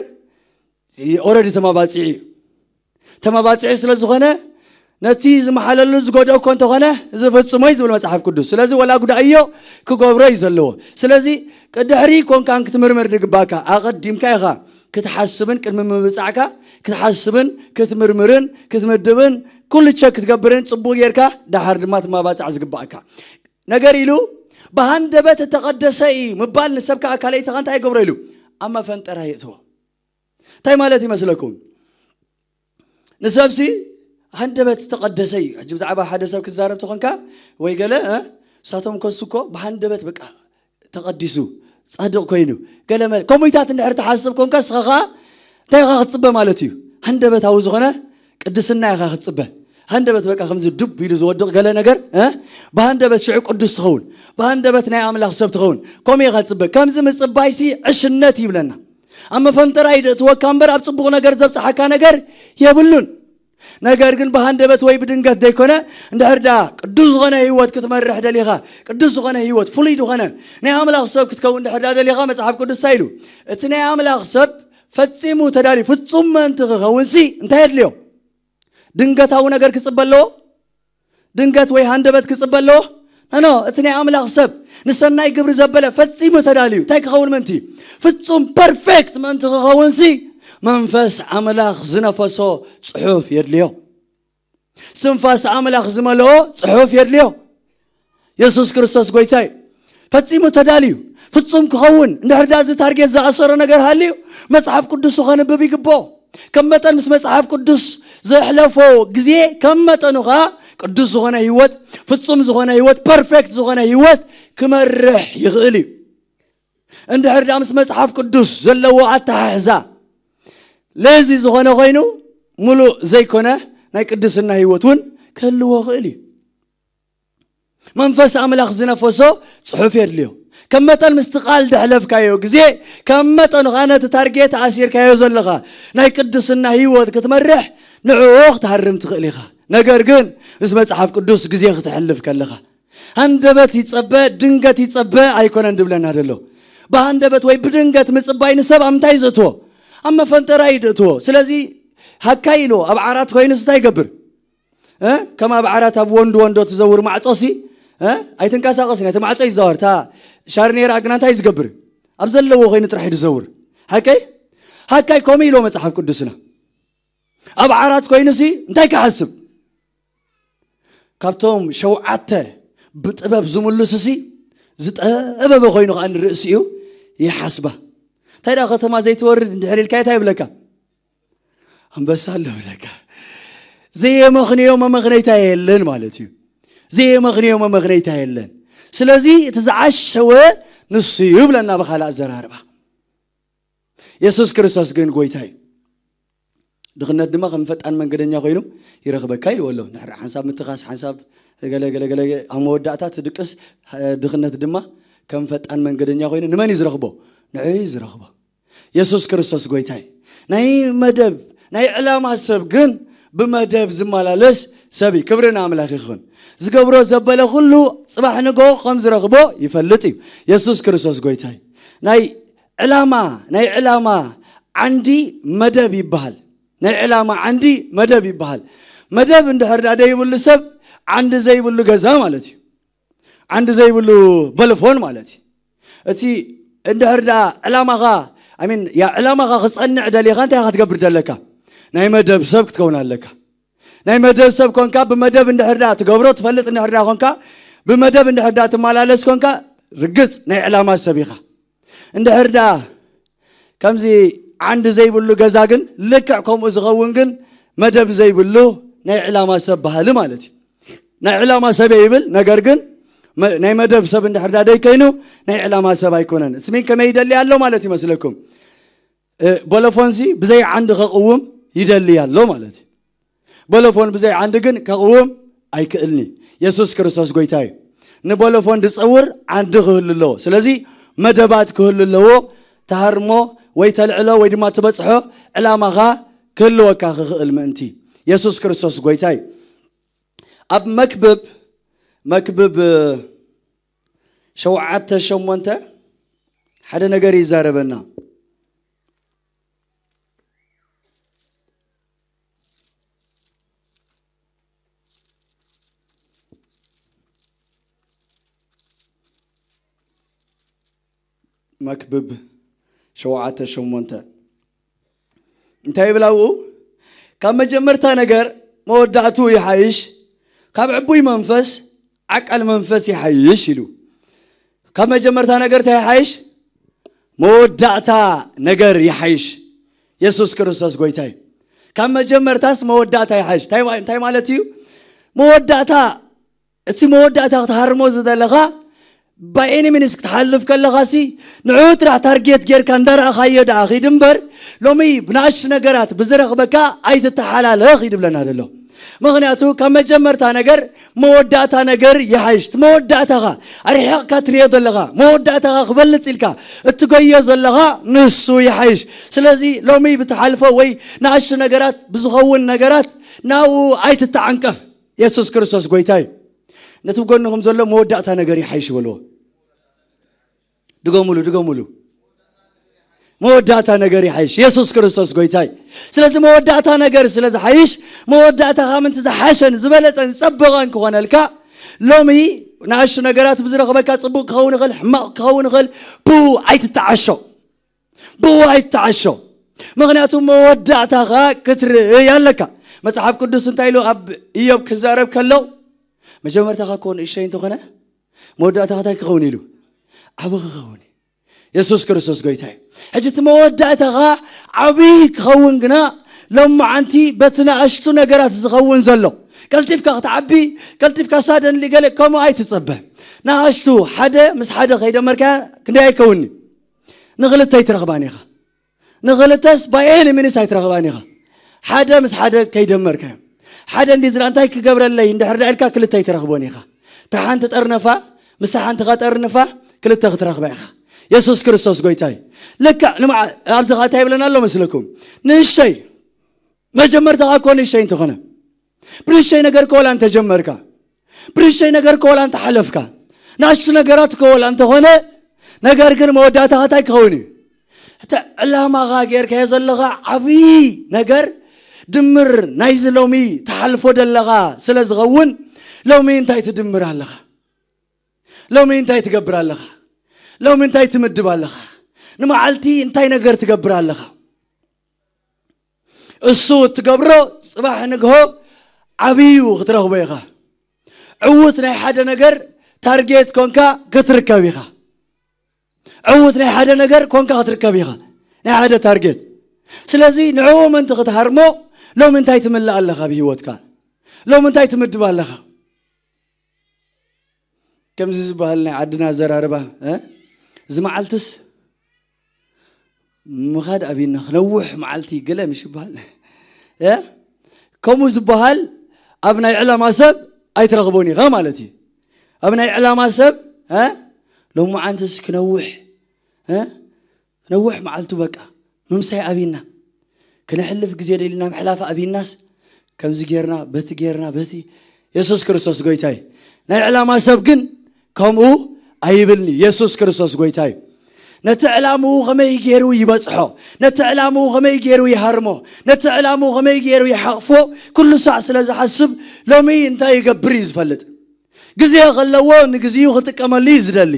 ኦረዲ ተመባጺዑ እዩ። ተመባጺዑ ስለ ዝኾነ ነቲ ዝመሓለሉ ዝጎድኦ እኮ እንተኾነ ዝፍጽሞ እዩ ዝብል መጽሓፍ ቅዱስ። ስለዚ ወላ ጉዳእዮ ክገብሮ እዩ ዘለዎ። ስለዚ ቅድሕሪ ኮንካን ክትምርምር ድግባካ ኣቐዲምካ ኢኻ ክትሓስብን ቅድሚ ምብጻዕካ ክትሓስብን ክትምርምርን ክትምድብን ኩሉ ቸክ ክትገብርን ጽቡቕ ጌርካ ደሓር ድማ ትመባጻዕ ዝግባእካ ነገር ኢሉ ብሃንደበት እተቐደሰ እዩ ምባል ንሰብካ ኣካለይትኻ እንታይ ይገብሮ ኢሉ ኣብ መፈንጠራ የእትዎ። እንታይ ማለት ይመስለኩም? ንሰብሲ ሃንደበት ዝተቐደሰ እዩ። ሕጂ ብዛዕባ ሓደ ሰብ ክትዛረብ ተኾንካ ወይ ገለ፣ እ፣ ንሳቶም ከሱ እኮ ብሃንደበት በቃ ተቐዲሱ ጻድቕ ኮይኑ ገለ መለ ከምኡታት እንድሕር ትሓስብ ኮንካ ንስኻ ኸኣ እንታይ ኢኻ ክትጽበ ማለት እዩ? ሃንደበታዊ ዝኾነ ቅድስና ኢኻ ክትጽበ። ሃንደበት በቃ ከምዚ ዱብ ኢሉ ዝወድቕ ገለ ነገር፣ እ፣ ብሃንደበት ሽዑ ቅዱስ ትኸውን፣ ብሃንደበት ናይ ኣምላኽ ሰብ ትኸውን። ከምኡ ኢኻ ትጽበ። ከምዚ ምጽባይሲ ዕሽነት ይብለና። ኣብ መፈንጠራ እዩ ደእትወካ እምበር ኣብ ጽቡቕ ነገር ዘብጽሓካ ነገር የብሉን። ነገር ግን ብሃንደበት ወይ ብድንገት ዘይኮነ፣ እንድሕር ደኣ ቅዱስ ዝኾነ ህይወት ክትመርሕ ደሊኻ፣ ቅዱስ ዝኾነ ህይወት፣ ፍሉይ ዝኾነ ናይ ኣምላኽ ሰብ ክትከውን እንድሕር ደኣ ደሊኻ፣ መጽሓፍ ቅዱስ እንታይ ኢሉ? እቲ ናይ ኣምላኽ ሰብ ፈጺሙ ተዳልዩ ፍጹም ምእንቲ ክኸውንሲ እንታይ የድልዮ? ድንገታዊ ነገር ክጽበ ኣለዎ? ድንገት ወይ ሃንደበት ክጽበ ኣለዎ? ኖ፣ ኖ፣ እቲ ናይ ኣምላኽ ሰብ ንሰናይ ግብሪ ዘበለ ፈጺሙ ተዳልዩ እንታይ ክኸውን ምእንቲ? ፍጹም ፐርፌክት ምእንቲ ክኸውንሲ መንፈስ ኣምላኽ ዝነፈሶ ጽሑፍ የድልዮ። ስንፋስ ኣምላኽ ዝመልኦ ጽሑፍ የድልዮ። የሱስ ክርስቶስ ጎይታ እዩ። ፈጺሙ ተዳልዩ ፍጹም ክኸውን እንድሕር ዳ እዚ ታርጌት ዝኣሰሮ ነገር ሃልዩ መጽሓፍ ቅዱሱ ከንብብ ይግብኦ። ከም መጠን ምስ መጽሓፍ ቅዱስ ዘሕለፎ ግዜ ከም መጠኑ ኸዓ ቅዱስ ዝኾነ ህይወት፣ ፍጹም ዝኾነ ህይወት፣ ፐርፌክት ዝኾነ ህይወት ክመርሕ ይኽእል እዩ። እንድሕር ዳ ምስ መጽሓፍ ቅዱስ ዘለዎ ኣተሓሕዛ ለዚ ዝኾነ ኮይኑ፣ ምሉእ ዘይኮነ ናይ ቅድስና ህይወት እውን ክህልዎ ይኽእል እዩ። መንፈስ ኣምላኽ ዝነፈሶ ጽሑፍ የድልዮ። ከም መጠን ምስቲ ቃል ደሕለፍካዮ ግዜ ከም መጠኑ ኸዓ ነቲ ታርጌት ኣሲርካዮ ዘለኻ ናይ ቅድስና ህይወት ክትመርሕ ንዕኡ ክትሃርም ትኽእል ኢኻ። ነገር ግን ምስ መጽሓፍ ቅዱስ ግዜ ክትሕልፍ ከለኻ ሃንደበት ይጸበ፣ ድንገት ይጸበ ኣይኮነን ድብለና ደሎ። ብሃንደበት ወይ ብድንገት ምጽባይ ንሰብ ኣብ ምንታይ ዘእትዎ? ኣብ መፈንጠራ እዩ ዘእትዎ። ስለዚ ሃካይ ኢሉ ኣብ ዓራት ኮይኑ እንታይ ይገብር? እ? ከም ኣብ ዓራት ኣብ ወንዶ ወንዶ ትዘውር ማዕጾ ሲ፣ እ? ኣይትንቀሳቐስን፣ እቲ ማዕጾ ይዛወር። እታ ሻርኔራ ግና እንታይ ዝገብር? ኣብ ዘለዎ ኮይኑ ጥራሕ እዩ ዝዘውር። ሃቀይ? ሃካይ ከምኡ ኢሎ መጽሓፍ ቅዱስና። ኣብ ዓራት ኮይኑ ሲ እንታይ ክሓስብ? ካብቶም ሸውዓተ ብጥበብ ዝምልሱ ሲ ዝጠበበ ኮይኑ ከኣ ንርእሲኡ ይሓስባ። እንታይ ደኣ ከተማ ዘይትወርድ እንድሕር ኢልካ እንታይ ይብለካ? ኣንበሳ ኣሎ ብለካ። ዘየመኽንዮ መመኽነይታ የለን ማለት እዩ። ዘየመኽንዮ መመኽነይታ የለን። ስለዚ እቲ ዝዓሸወ ንሱ እዩ ብለና ብኻልእ ኣዘራርባ። የሱስ ክርስቶስ ግን ጎይታ እዩ። ድኽነት ድማ ከም ፈጣን መንገደኛ ኮይኑ ይረኽበካ ኢልዎ ኣሎ። ንሕር ሓንሳብ ምትኻስ፣ ሓንሳብ ገለ ገለ ገለ ኣብ መወዳእታ ትድቅስ። ድኽነት ድማ ከም ፈጣን መንገደኛ ኮይኑ ንመን እዩ ዝረኽቦ? ንዑ እዩ ዝረኽቦ። የሱስ ክርስቶስ ጎይታ እዩ። ናይ መደብ ናይ ዕላማ ሰብ ግን ብመደብ ዝመላለስ ሰብ እዩ። ክብሪ ንኣምላኽ ይኹን። ዝገብሮ ዘበለ ኩሉ ጽባሕ ንጎ ከም ዝረኽቦ ይፈልጥ እዩ። የሱስ ክርስቶስ ጎይታ እዩ። ናይ ዕላማ ናይ ዕላማ ዓንዲ መደብ ይበሃል። ናይ ዕላማ ዓንዲ መደብ ይበሃል። መደብ እንድሕር ደኣ ዘይብሉ ሰብ ዓንዲ ዘይብሉ ገዛ ማለት እዩ። ዓንዲ ዘይብሉ በለፎን ማለት እዩ። እቲ እንድሕር ደኣ ዕላማኻ ኣሚን ያ ዕላማኻ ክጸንዕ ደሊኻ እንታይ ኢኻ ክትገብር ደለካ? ናይ መደብ ሰብ ክትከውን ኣለካ። ናይ መደብ ሰብ ኮንካ ብመደብ እንድሕር ደኣ ትገብሮ ትፈልጥ እንድሕር ደኣ ኮንካ ብመደብ እንድሕር ደኣ ትመላለስ ኮንካ ርግጽ ናይ ዕላማ ሰብ ኢኻ። እንድሕር ደኣ ከምዚ ዓንዲ ዘይብሉ ገዛ ግን ልክዕ ከምኡ ዝኸውን ግን መደብ ዘይብሉ ናይ ዕላማ ሰብ ባህሊ ማለት እዩ። ናይ ዕላማ ሰብ ይብል ነገር ግን መ- ናይ መደብ ሰብ እንድሕር ደኣ ደይከይኑ ናይ ዕላማ ሰብ ኣይኮነን። ስሚን ከመይ ይደሊ ኣሎ ማለት ይመስለኩም? እ፣ ቦሎፎንሲ ብዘይ ዓንዲ ከቕውም ይደሊ ኣሎ ማለት እዩ። ቦሎፎን ብዘይ ዓንዲ ግን ከቕውም ኣይክእልኒ። የሱስ ክርስቶስ ጎይታ እዩ። ንቦሎፎን ዝጸውር ዓንዲ ክህሉ ኣለዎ። ስለዚ መደባት ክህሉ ኣለዎ። ተሃርሞ ወይ ተልዕሎ ወይ ድማ ትበጽሖ ዕላማኻ ክህልወካ ክኽእል ምእንቲ። የሱስ ክርስቶስ ጎይታ እዩ። ኣብ መክብብ መክብብ ሸውዓተ ሸሞንተ ሓደ ነገር ይዛረበና። መክብብ ሸውዓተ ሸሞንተ እንታይ ይብል ኣብኡ? ካብ መጀመርታ ነገር መወዳእቱ ይሓይሽ፣ ካብ ዕቡይ መንፈስ ዓቃል መንፈስ ይሓይሽ ኢሉ። ካብ መጀመርታ ነገር እንታይ ይሓይሽ? መወዳእታ ነገር ይሓይሽ። የሱስ ክርስቶስ ጎይታ እዩ። ካብ መጀመርታስ መወዳእታ ይሓይሽ። እንታይ ማ- እንታይ ማለት እዩ? መወዳእታ እቲ መወዳእታ ክትሃርሞ ዝደለኻ by any means ክትሓልፍ ከለኻ ሲ ንዑ ጥራሕ ታርጌት ጌርካ እንዳረኣኻዮ ደኣ ኺድ እምበር ሎሚ ብንኣሽቱ ነገራት ብዝረኽበካ ኣይትተሓላለኽ እዩ ድብለና ዘሎ። ምኽንያቱ ካብ መጀመርታ ነገር መወዳእታ ነገር ይሓይሽ። እቲ መወዳእታኻ ኣርሒቕካ ትሪኦ ዘለኻ መወዳእታኻ ክበልጽ ኢልካ እትጎዮ ዘለኻ ንሱ ይሓይሽ። ስለዚ ሎሚ ብትሓልፎ ወይ ንኣሽቱ ነገራት ብዝኸውን ነገራት ናብኡ ኣይትተዓንቀፍ። የሱስ ክርስቶስ ጎይታ እዩ። ነቲ ብጎንኹም ዘሎ መወዳእታ ነገር ይሓይሽ በልዎ። ድገሙሉ፣ ድገሙሉ። መወዳእታ ነገር ይሓይሽ። የሱስ ክርስቶስ ጎይታ እዩ። ስለዚ መወዳእታ ነገር ስለ ዝሓይሽ፣ መወዳእታኻ ምንቲ ዝሓሸን ዝበለጸን ዝጸበቐን ክኾነልካ፣ ሎሚ ንኣሽቱ ነገራት ብዝረኸበካ ጽቡቕ ክኸውን ይኽእል፣ ሕማቕ ክኸውን ይኽእል፣ ብኡ ኣይትተዓሾ። ብኡ ኣይትተዓሾ። ምኽንያቱ መወዳእታኻ ክትርኢ ኣለካ። መጽሓፍ ቅዱስ እንታይ ኢሉ ኣብ ኢዮብ ክዛረብ ከሎ፣ መጀመርታኻ እኮ ንእሽተይ እንተኾነ፣ መወዳእታኻ እንታይ ክኸውን ኢሉ? ዓቢ ክኸውን እዩ። የሱስ ክርስቶስ ጎይታ እዩ። ሕጂ እቲ መወዳእታኻ ዓቢ ክኸውን ግና፣ ሎማዓንቲ በቲ ንኣሽቱ ነገራት ዝኸውን ዘሎ፣ ቀልጢፍካ ክትዓቢ፣ ቀልጢፍካ ሳደን ገለ ከምኡ ኣይትጸበ። ንኣሽቱ ሓደ ምስ ሓደ ከይደመርካ ክንደይ ኣይከውን'ዩ? ንኽልተ ኣይትረኽባን ኢኻ። ንኽልተስ by any means ኣይትረኽባን ኢኻ። ሓደ ምስ ሓደ ከይደመርካዮ። ሓደ እንዲ ዝራ እንታይ ክገብረለይ እንድሕር ዳ ኢልካ ክልተ ኣይትረኽቦን ኢኻ። እታ ሓንቲ ጠርነፋ፣ ምስታ ሓንቲ ኸጠርንፋ ክልተ ክትረኽባ ኢኻ። የሱስ ክርስቶስ ጎይታ እዩ። ልክዕ ንመዓ-፣ ኣብዚ ኸኣ እንታይ ይብለና ኣሎ መስለኩም? ንእሽተይ፣ መጀመርታኻ እኮ ንእሽተይ እንተኾነ፣ ብንእሽተይ ነገር እኮ ወላ እንተጀመርካ፣ ብንእሽተይ ነገር እኮ ወላ እንተሓለፍካ፣ ንኣሽቱ ነገራት እኮ ወላ እንተኾነ፣ ነገር ግን መወዳእታኻ እንታይ ክኸውን እዩ? እቲ ዕላማኻ ጌርካዮ ዘለኻ ዓብዪ ነገር ድምር ናይዚ ሎሚ ትሓልፎ ዘለኻ ስለ ዝኸውን፣ ሎሚ እንታይ ትድምር ኣለኻ? ሎሚ እንታይ ትገብር ኣለኻ? ሎሚ እንታይ ትምድብ ኣለኻ? ንመዓልቲ እንታይ ነገር ትገብር ኣለኻ? እሱ እትገብሮ ጽባሕ ንግሆ ዓብዩ ክትረኽቦ ኢኻ። ዕዉት ናይ ሓደ ነገር ታርጌት ኮንካ ክትርከብ ኢኻ። ዕዉት ናይ ሓደ ነገር ኮንካ ክትርከብ ኢኻ። ናይ ሓደ ታርጌት። ስለዚ ንዕኡ ምእንቲ ክትሃርሞ ሎሚ እንታይ ትምልእ ኣለኻ ብህይወትካ? ሎሚ እንታይ ትምድብ ኣለኻ? ከምዚ ዝበሃል ናይ ዓድና ኣዘራርባ፣ እ? እዚ መዓልትስ ምኻድ ኣብይና ክነውሕ መዓልቲ ገለ ምሽ ይበሃል። እ? ከምኡ ዝበሃል ኣብ ናይ ዕላማ ሰብ ኣይትረኽቦን ኢኻ ማለት እዩ። ኣብ ናይ ዕላማ ሰብ፣ እ? ሎማዓንትስ ክነውሕ፣ እ? ክነውሕ መዓልቱ በቃ ምምሳይ ኣብይና። ክነሕልፍ ግዜ ደሊና ምሕላፍ ኣብይናስ ከምዚ ጌርና፣ በቲ ጌርና፣ በቲ የሱስ ክርስቶስ ጎይታ እዩ። ናይ ዕላማ ሰብ ግን ከምኡ ኣይብልኒ። የሱስ ክርስቶስ ጎይታ እዩ። ነቲ ዕላምኡ ኸመይ ገይሩ ይበጽሖ፣ ነቲ ዕላምኡ ኸመይ ገይሩ ይሃርሞ፣ ነቲ ዕላምኡ ኸመይ ገይሩ ይሓቕፎ፣ ኩሉ ሳዕ ስለ ዝሓስብ ሎሚ እንታይ ይገብር እዩ ዝፈልጥ። ግዜ ኸለዎ ንግዚኡ ክጥቀመሉ እዩ ዝደሊ።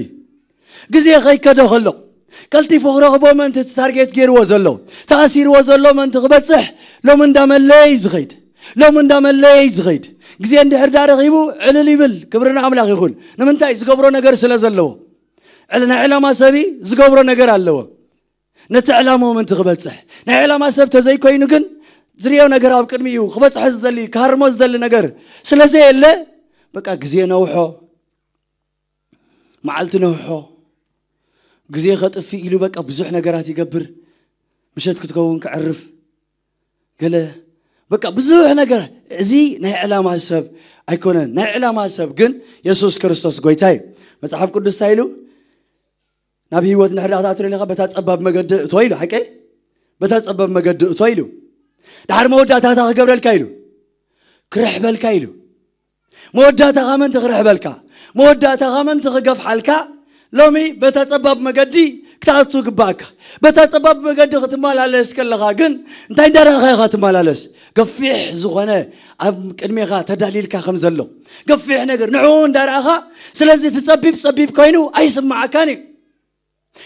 ግዜ ኸይከደ ኸሎ፣ ቀልጢፉ ክረኽቦ ምእንቲ እቲ ታርጌት ገይርዎ ዘሎ፣ ተኣሲርዎ ዘሎ ምእንቲ ክበጽሕ፣ ሎሚ እንዳመለየ እዩ ዝኸይድ። ሎሚ እንዳመለየ እዩ ዝኸይድ። ግዜ እንድሕር ዳ ረኺቡ ዕልል ይብል። ክብሪ ንኣምላኽ ይኹን። ንምንታይ? ዝገብሮ ነገር ስለ ዘለዎ። ዕል-፣ ናይ ዕላማ ሰብ እዩ፣ ዝገብሮ ነገር ኣለዎ። ነቲ ዕላምኡ ምእንቲ ክበጽሕ። ናይ ዕላማ ሰብ ተዘይኮይኑ ግን፣ ዝርእዮ ነገር ኣብ ቅድሚኡ ክበጽሖ ዝደሊ፣ ክሃርሞ ዝደሊ ነገር ስለ ዘየለ፣ በቃ ግዜ ነውሖ፣ መዓልቲ ነውሖ፣ ግዜ ከጥፍእ ኢሉ በቃ ብዙሕ ነገራት ይገብር። ምሸት ክትከውን ክዕርፍ፣ ገለ በቃ ብዙሕ ነገር። እዚ ናይ ዕላማ ሰብ ኣይኮነን። ናይ ዕላማ ሰብ ግን የሱስ ክርስቶስ ጎይታ እዩ። መጽሓፍ ቅዱስ እንታይ ኢሉ? ናብ ህይወት እንድሕር ደኣ ክትኣቱ ደሊኻ በታ ጸባብ መገዲ እቶ ኢሉ፣ ሓቀይ? በታ ጸባብ መገዲ እቶ ኢሉ። ድሓር መወዳእታታ ክገብረልካ ኢሉ። ክርሕበልካ ኢሉ። መወዳእታኻ ምእንቲ ክርሕበልካ፣ መወዳእታኻ ምእንቲ ክገፍሓልካ፣ ሎሚ በታ ጸባብ መገዲ ክትኣቱ ይግባእካ። በታ ጸባብ መገዲ ክትመላለስ ከለኻ ግን እንታይ እንዳረኣኻ ኢኻ ትመላለስ? ገፊሕ ዝኾነ ኣብ ቅድሜኻ ተዳሊልካ ከም ዘሎ ገፊሕ ነገር ንዕኡ እንዳረኣኻ፣ ስለዚ እቲ ጸቢብ ጸቢብ ኮይኑ ኣይስምዓካን እዩ።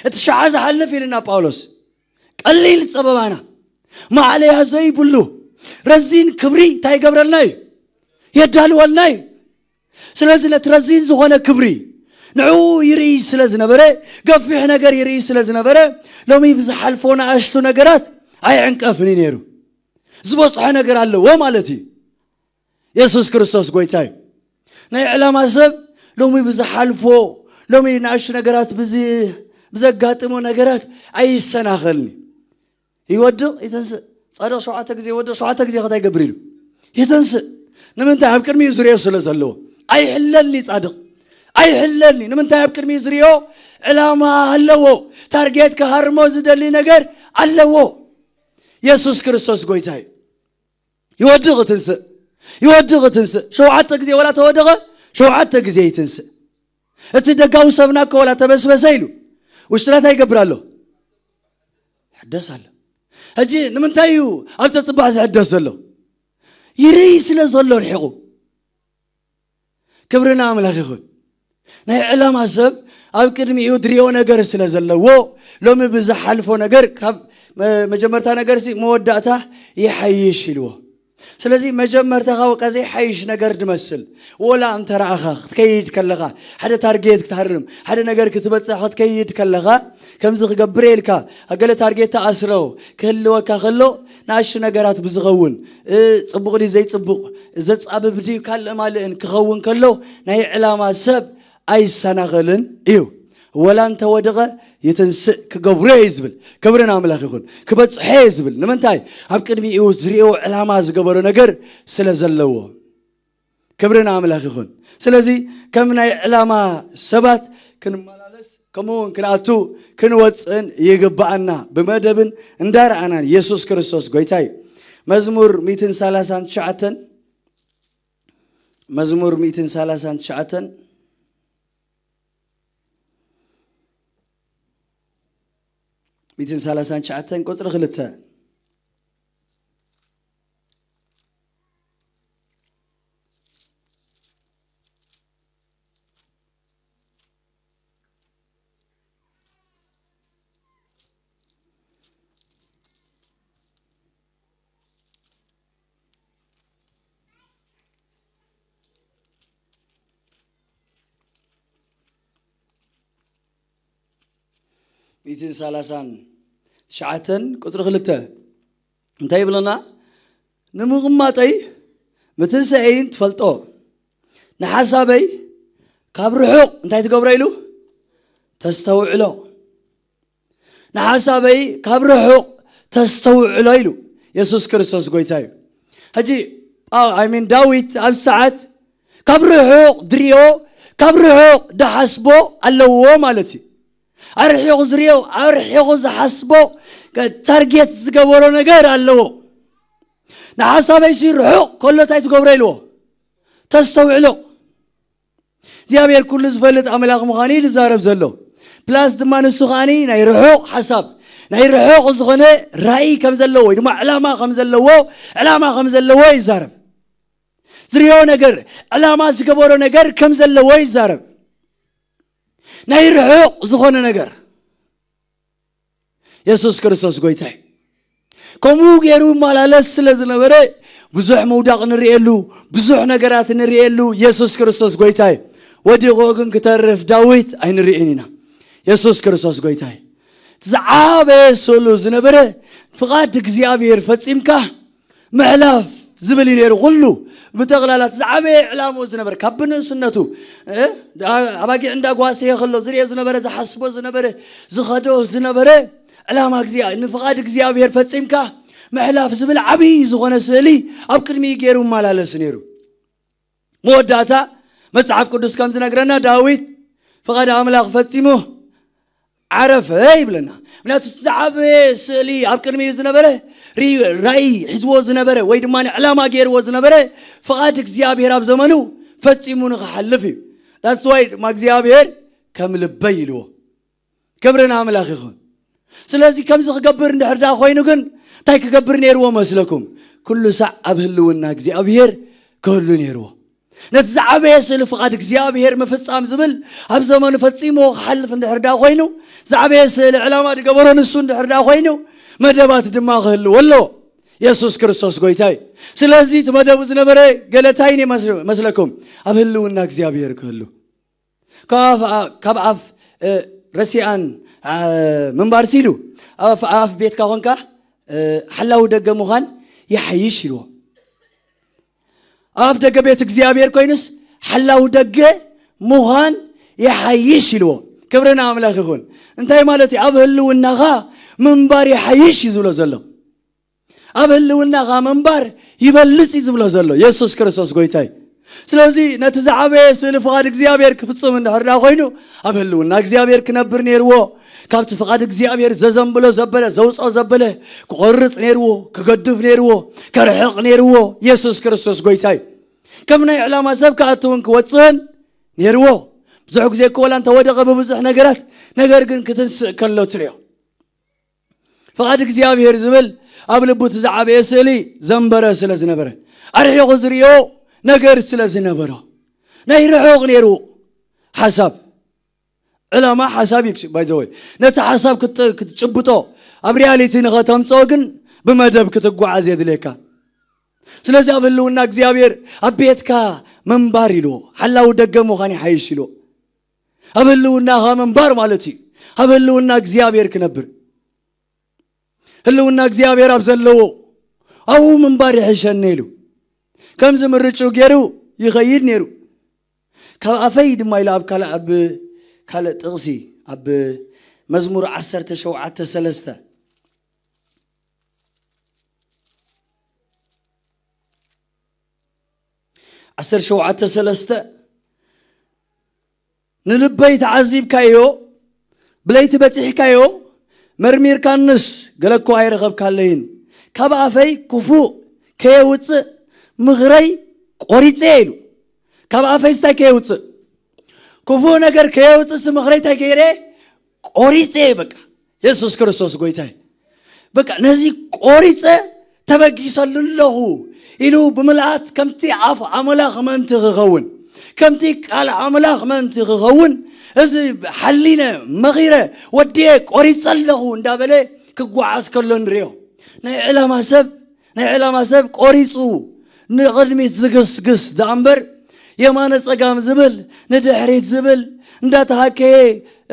እቲ ሸዓ ዝሓልፍ ኢልና ጳውሎስ፣ ቀሊል ጸበባና ማዕለያ ዘይብሉ ረዚን ክብሪ እንታይ ይገብረልና እዩ? የዳልወልና እዩ። ስለዚ ነቲ ረዚን ዝኾነ ክብሪ ንዕኡ ይርኢ ስለ ዝነበረ፣ ገፊሕ ነገር ይርኢ ስለ ዝነበረ፣ ሎሚ ብዝሓልፎ ንኣሽቱ ነገራት ኣይዕንቀፍን እዩ ነይሩ። ዝበጽሖ ነገር ኣለዎ ማለት እዩ። የሱስ ክርስቶስ ጎይታ እዩ። ናይ ዕላማ ሰብ ሎሚ ብዝሓልፎ፣ ሎሚ ንኣሽቱ ነገራት ብዝ-፣ ብዘጋጥሞ ነገራት ኣይሰናኸልኒ። ይወድቕ፣ ይተንስእ። ጻድቕ ሸውዓተ ግዜ ይወድቕ፣ ሸውዓተ ግዜ ከ እንታይ ይገብር ኢሉ? ይተንስእ። ንምንታይ? ኣብ ቅድሚኡ ዝርእዮ ስለ ዘለዎ። ኣይሕለልኒ ጻድቕ። ኣይሕለልኒ። ንምንታይ? ኣብ ቅድሚኡ ዝርእዮ ዕላማ ኣለዎ። ታርጌት ክሃርሞ ዝደሊ ነገር ኣለዎ። የሱስ ክርስቶስ ጎይታ እዩ። ይወድቕ ትንስእ፣ ይወድቕ ትንስእ። ሸውዓተ ግዜ ወላ ተወደቐ፣ ሸውዓተ ግዜ ይትንስእ። እቲ ደጋዊ ሰብና እኮ ወላ ተበስበሰ ኢሉ ውሽጥና እንታይ ይገብር ኣሎ? ሕደስ ኣሎ። ሕጂ ንምንታይ እዩ ኣብ ተጽባሕ ዝሕደስ ዘሎ? ይርኢ ስለ ዘሎ ርሒቑ። ክብሪ ንኣምላኽ ይኹን። ናይ ዕላማ ሰብ ኣብ ቅድሚኡ ድሪኦ ነገር ስለ ዘለዎ፣ ሎሚ ብዝሓልፎ ነገር ካብ መ- መጀመርታ ነገርሲ መወዳእታ ይሓይሽ ኢልዎ። ስለዚ መጀመርታኻ በቃ ዘይሓይሽ ነገር ድመስል፣ ወላ እንተ ረኣኻ ክትከይድ ከለኻ፣ ሓደ ታርጌት ክትሃርም፣ ሓደ ነገር ክትበጽሕ ክትከይድ ከለኻ፣ ከምዚ ክገብር ኢልካ ገለ ታርጌት ተኣስረው ክህልወካ ከሎ፣ ንኣሽ ነገራት ብዝኸውን እ፣ ጽቡቕ ድዩ ዘይጽቡቕ፣ ዘጻብብ ድዩ ካልእ ማልእን ክኸውን ከሎ፣ ናይ ዕላማ ሰብ ኣይሰናኸልን እዩ። ወላ እንተ ወደቐ ይትንስእ፣ ክገብሮ እየ ዝብል። ክብርን ኣምላኽ ይኹን። ክበጽሖ እየ ዝብል። ንምንታይ? ኣብ ቅድሚኡ ዝርእዮ ዕላማ ዝገበሮ ነገር ስለ ዘለዎ። ክብርን ኣምላኽ ይኹን። ስለዚ ከም ናይ ዕላማ ሰባት ክንመላለስ፣ ከምኡ እውን ክንኣቱ ክንወፅእን ይግብኣና። ብመደብን እንዳረኣናን የሱስ ክርስቶስ ጎይታ እዩ። መዝሙር ሚእትን ሰላሳን ትሽዓተን፣ መዝሙር ሚእትን ሰላሳን ትሽዓተን፣ ሚእትን ሰላሳን ትሽዓተን ቁፅሪ ክልተ። ሚእትን ሰላሳን ትሽዓተን ቁፅሪ ክልተ እንታይ ይብለና? ንምቕማጠይ ምትንሳኤይን ትፈልጦ፣ ንሓሳበይ ካብ ርሑቕ እንታይ ትገብሮ ኢሉ? ተስተውዕሎ። ንሓሳበይ ካብ ርሑቕ ተስተውዕሎ ኢሉ። የሱስ ክርስቶስ ጎይታ እዩ። ሕጂ ኣይሚን ዳዊት ኣብ ሰዓት ካብ ርሑቕ ድሪኦ፣ ካብ ርሑቕ ድሓስቦ ኣለዎ ማለት እዩ። ኣርሒቑ ዝሪኦ፣ ኣርሒቑ ዝሓስቦ፣ ታርጌት ዝገበሮ ነገር ኣለዎ። ንሓሳበይሲ ርሑቕ ከሎ እንታይ ትገብሮ ኢልዎ? ተስተውዕሎ። እግዚኣብሔር ኩሉ ዝፈልጥ ኣምላኽ ምዃኑ እዩ ዝዛረብ ዘሎ። ፕላስ ድማ ንሱ ከዓኒ ናይ ርሑቕ ሓሳብ፣ ናይ ርሑቕ ዝኾነ ራእይ ከም ዘለዎ ወይ ድማ ዕላማ ከም ዘለዎ፣ ዕላማ ከም ዘለዎ ይዛረብ። ዝሪኦ ነገር፣ ዕላማ ዝገበሮ ነገር ከም ዘለዎ ይዛረብ። ናይ ርሑቕ ዝኾነ ነገር። የሱስ ክርስቶስ ጎይታ እዩ። ከምኡ ገይሩ ይመላለስ ስለ ዝነበረ ብዙሕ ምውዳቕ ንርእየሉ፣ ብዙሕ ነገራት ንርእየሉ። የሱስ ክርስቶስ ጎይታ እዩ። ወዲቑ ግን ክተርፍ ዳዊት ኣይንርእን ኢና። የሱስ ክርስቶስ ጎይታ እዩ። እቲ ዝዓበየ ስእሉ ዝነበረ ፍቓድ እግዚኣብሔር ፈጺምካ ምሕላፍ ዝብል እዩ ነይሩ። ኩሉ ብጠቕላላ እቲ ዝዓበየ ዕላምኡ ዝነበረ ካብ ብንእስነቱ እ፣ ኣባጊዕ እንዳጓሰየ ከሎ ዝርኦ ዝነበረ፣ ዝሓስቦ ዝነበረ፣ ዝኸዶ ዝነበረ ዕላማ እግዚኣብሔር፣ ንፍቓድ እግዚኣብሔር ፈጺምካ ምሕላፍ ዝብል ዓብዪ ዝኾነ ስእሊ ኣብ ቅድሚኡ ገይሩ ይመላለስ ነይሩ። መወዳእታ መጽሓፍ ቅዱስ ከም ዝነግረና ዳዊት ፍቓድ ኣምላኽ ፈጺሙ ዓረፈ ይብለና። ምክንያቱ ዝዓበየ ስእሊ ኣብ ቅድሚኡ ዝነበረ ሪ- ራእይ ሒዝዎ ዝነበረ ወይ ድማ ዕላማ ገይርዎ ዝነበረ ፍቓድ እግዚኣብሔር ኣብ ዘመኑ ፈጺሙ ንክሓልፍ እዩ። That's why ድማ እግዚኣብሔር ከም ልበይ ኢልዎ። ክብሪ ንኣምላኽ ይኹን። ስለዚ ከምዚ ክገብር እንድሕር ደኣ ኮይኑ ግን እንታይ ክገብር ነይርዎ መስለኩም? ኩሉ ሳዕ ኣብ ህልውና እግዚኣብሔር ክህሉ ነይርዎ። ነቲ ዝዓበየ ስእሊ ፍቓድ እግዚኣብሔር ምፍጻም ዝብል ኣብ ዘመኑ ፈጺሞ ክሓልፍ እንድሕር ደኣ ኮይኑ፣ ዝዓበየ ስእሊ ዕላማ ዝገበሮ ንሱ እንድሕር ደኣ ኮይኑ፣ መደባት ድማ ክህልዎ ኣለዎ። የሱስ ክርስቶስ ጎይታ እዩ። ስለዚ እቲ መደቡ ዝነበረ ገለ እንታይ እዩ መስለኩም? ኣብ ህልውና እግዚኣብሔር ክህሉ። ካብ ኣፍ ካብ ኣፍ ረሲኣን ምንባር ሲሉ ኣብ ኣፍ ቤትካ ኮንካ ሓላዊ ደገ ምዃን ይሓይሽ ኢልዎ። ኣብ ኣፍ ደገ ቤት እግዚኣብሔር ኮይኑስ ሓላዊ ደገ ምዃን ይሓይሽ ኢልዎ። ክብሪ ንኣምላኽ ይኹን። እንታይ ማለት እዩ? ኣብ ህልውናኻ ምንባር ይሓይሽ እዩ ዝብሎ ዘሎ። ኣብ ህልውናኻ ምንባር ይበልጽ እዩ ዝብሎ ዘሎ የሱስ ክርስቶስ ጎይታይ። ስለዚ ነቲ ዝዓበየ ስእሊ ፍቓድ እግዚኣብሔር ክፍጽም እንድሕር ደኣ ኮይኑ ኣብ ህልውና እግዚኣብሔር ክነብር ነይርዎ። ካብቲ ፍቓድ እግዚኣብሔር ዘዘንብሎ ዘበለ፣ ዘውፅኦ ዘበለ ክቆርፅ ነይርዎ፣ ክገድፍ ነይርዎ፣ ከርሕቕ ነይርዎ። ኢየሱስ ክርስቶስ ጎይታይ። ከም ናይ ዕላማ ሰብ ክኣትውን ክወፅእን ነይርዎ። ብዙሕ ግዜ እኮ ወላ እንተወደቐ ብብዙሕ ነገራት፣ ነገር ግን ክትንስእ ከሎ ትሪኦ። ፍቓድ እግዚኣብሔር ዝብል ኣብ ልቡ እቲ ዝዓበየ ስእሊ ዘንበረ ስለ ዝነበረ፣ ኣርሒቑ ዝሪኦ ነገር ስለ ዝነበሮ፣ ናይ ርሑቕ ነይሩ ሓሳብ። ዕላማ ሓሳብ እዩ ባይ ዘ ወይ። ነቲ ሓሳብ ክትጭብጦ፣ ኣብ ሪያሊቲ ንኸተምፅኦ ግን ብመደብ ክትጓዓዝ የድልየካ። ስለዚ ኣብ ህልውና እግዚኣብሔር ኣብ ቤትካ ምንባር ኢልዎ፣ ሓላዊ ደገ ምዃን ይሓይሽ ኢልዎ። ኣብ ህልውናኻ ምንባር ማለት እዩ። ኣብ ህልውና እግዚኣብሔር ክነብር፣ ህልውና እግዚኣብሔር ኣብ ዘለዎ ኣብኡ ምንባር ይሕሸኒ ኢሉ ከምዚ ምርጭው ገይሩ ይኸይድ ነይሩ። ካብ ኣፈይ ድማ ኢሉ ኣብ ካልእ፣ ኣብ ካልእ ጥቕሲ፣ ኣብ መዝሙር ዓሰርተ ሸውዓተ ሰለስተ፣ ዓሰርተ ሸውዓተ ሰለስተ፣ ንልበይ ተዓዚብካዮ፣ ብለይቲ በጺሕካዮ፣ መርሚርካንስ ገለ እኮ ኣይረኸብካለይን። ካብ ኣፈይ ክፉእ ከየውፅእ ምኽረይ ቆሪፀ ኢሉ። ካብ ኣፈይ ስታይ ከየውፅእ፣ ክፉእ ነገር ከየውፅእ ሲ ምኽረይ እንታይ ገይረ? ቆሪፀ። በቃ የሱስ ክርስቶስ ጎይታይ። በቃ ነዚ ቆሪፀ ተበጊሰሉ ኣለኹ ኢሉ ብምልኣት ከምቲ ኣፍ ኣምላኽ ምእንቲ ክኸውን፣ ከምቲ ቃል ኣምላኽ ምእንቲ ክኸውን፣ እዚ ሓሊነ መኺረ ወዲየ ቆሪፀ ኣለኹ እንዳበለ ክጓዓዝ ከሎ ንሪኦ። ናይ ዕላማ ሰብ፣ ናይ ዕላማ ሰብ ቆሪፁ ንቕድሚት ዝግስግስ ደኣ እምበር የማነ ጸጋም ዝብል፣ ንድሕሪት ዝብል፣ እንዳተሃከየ፣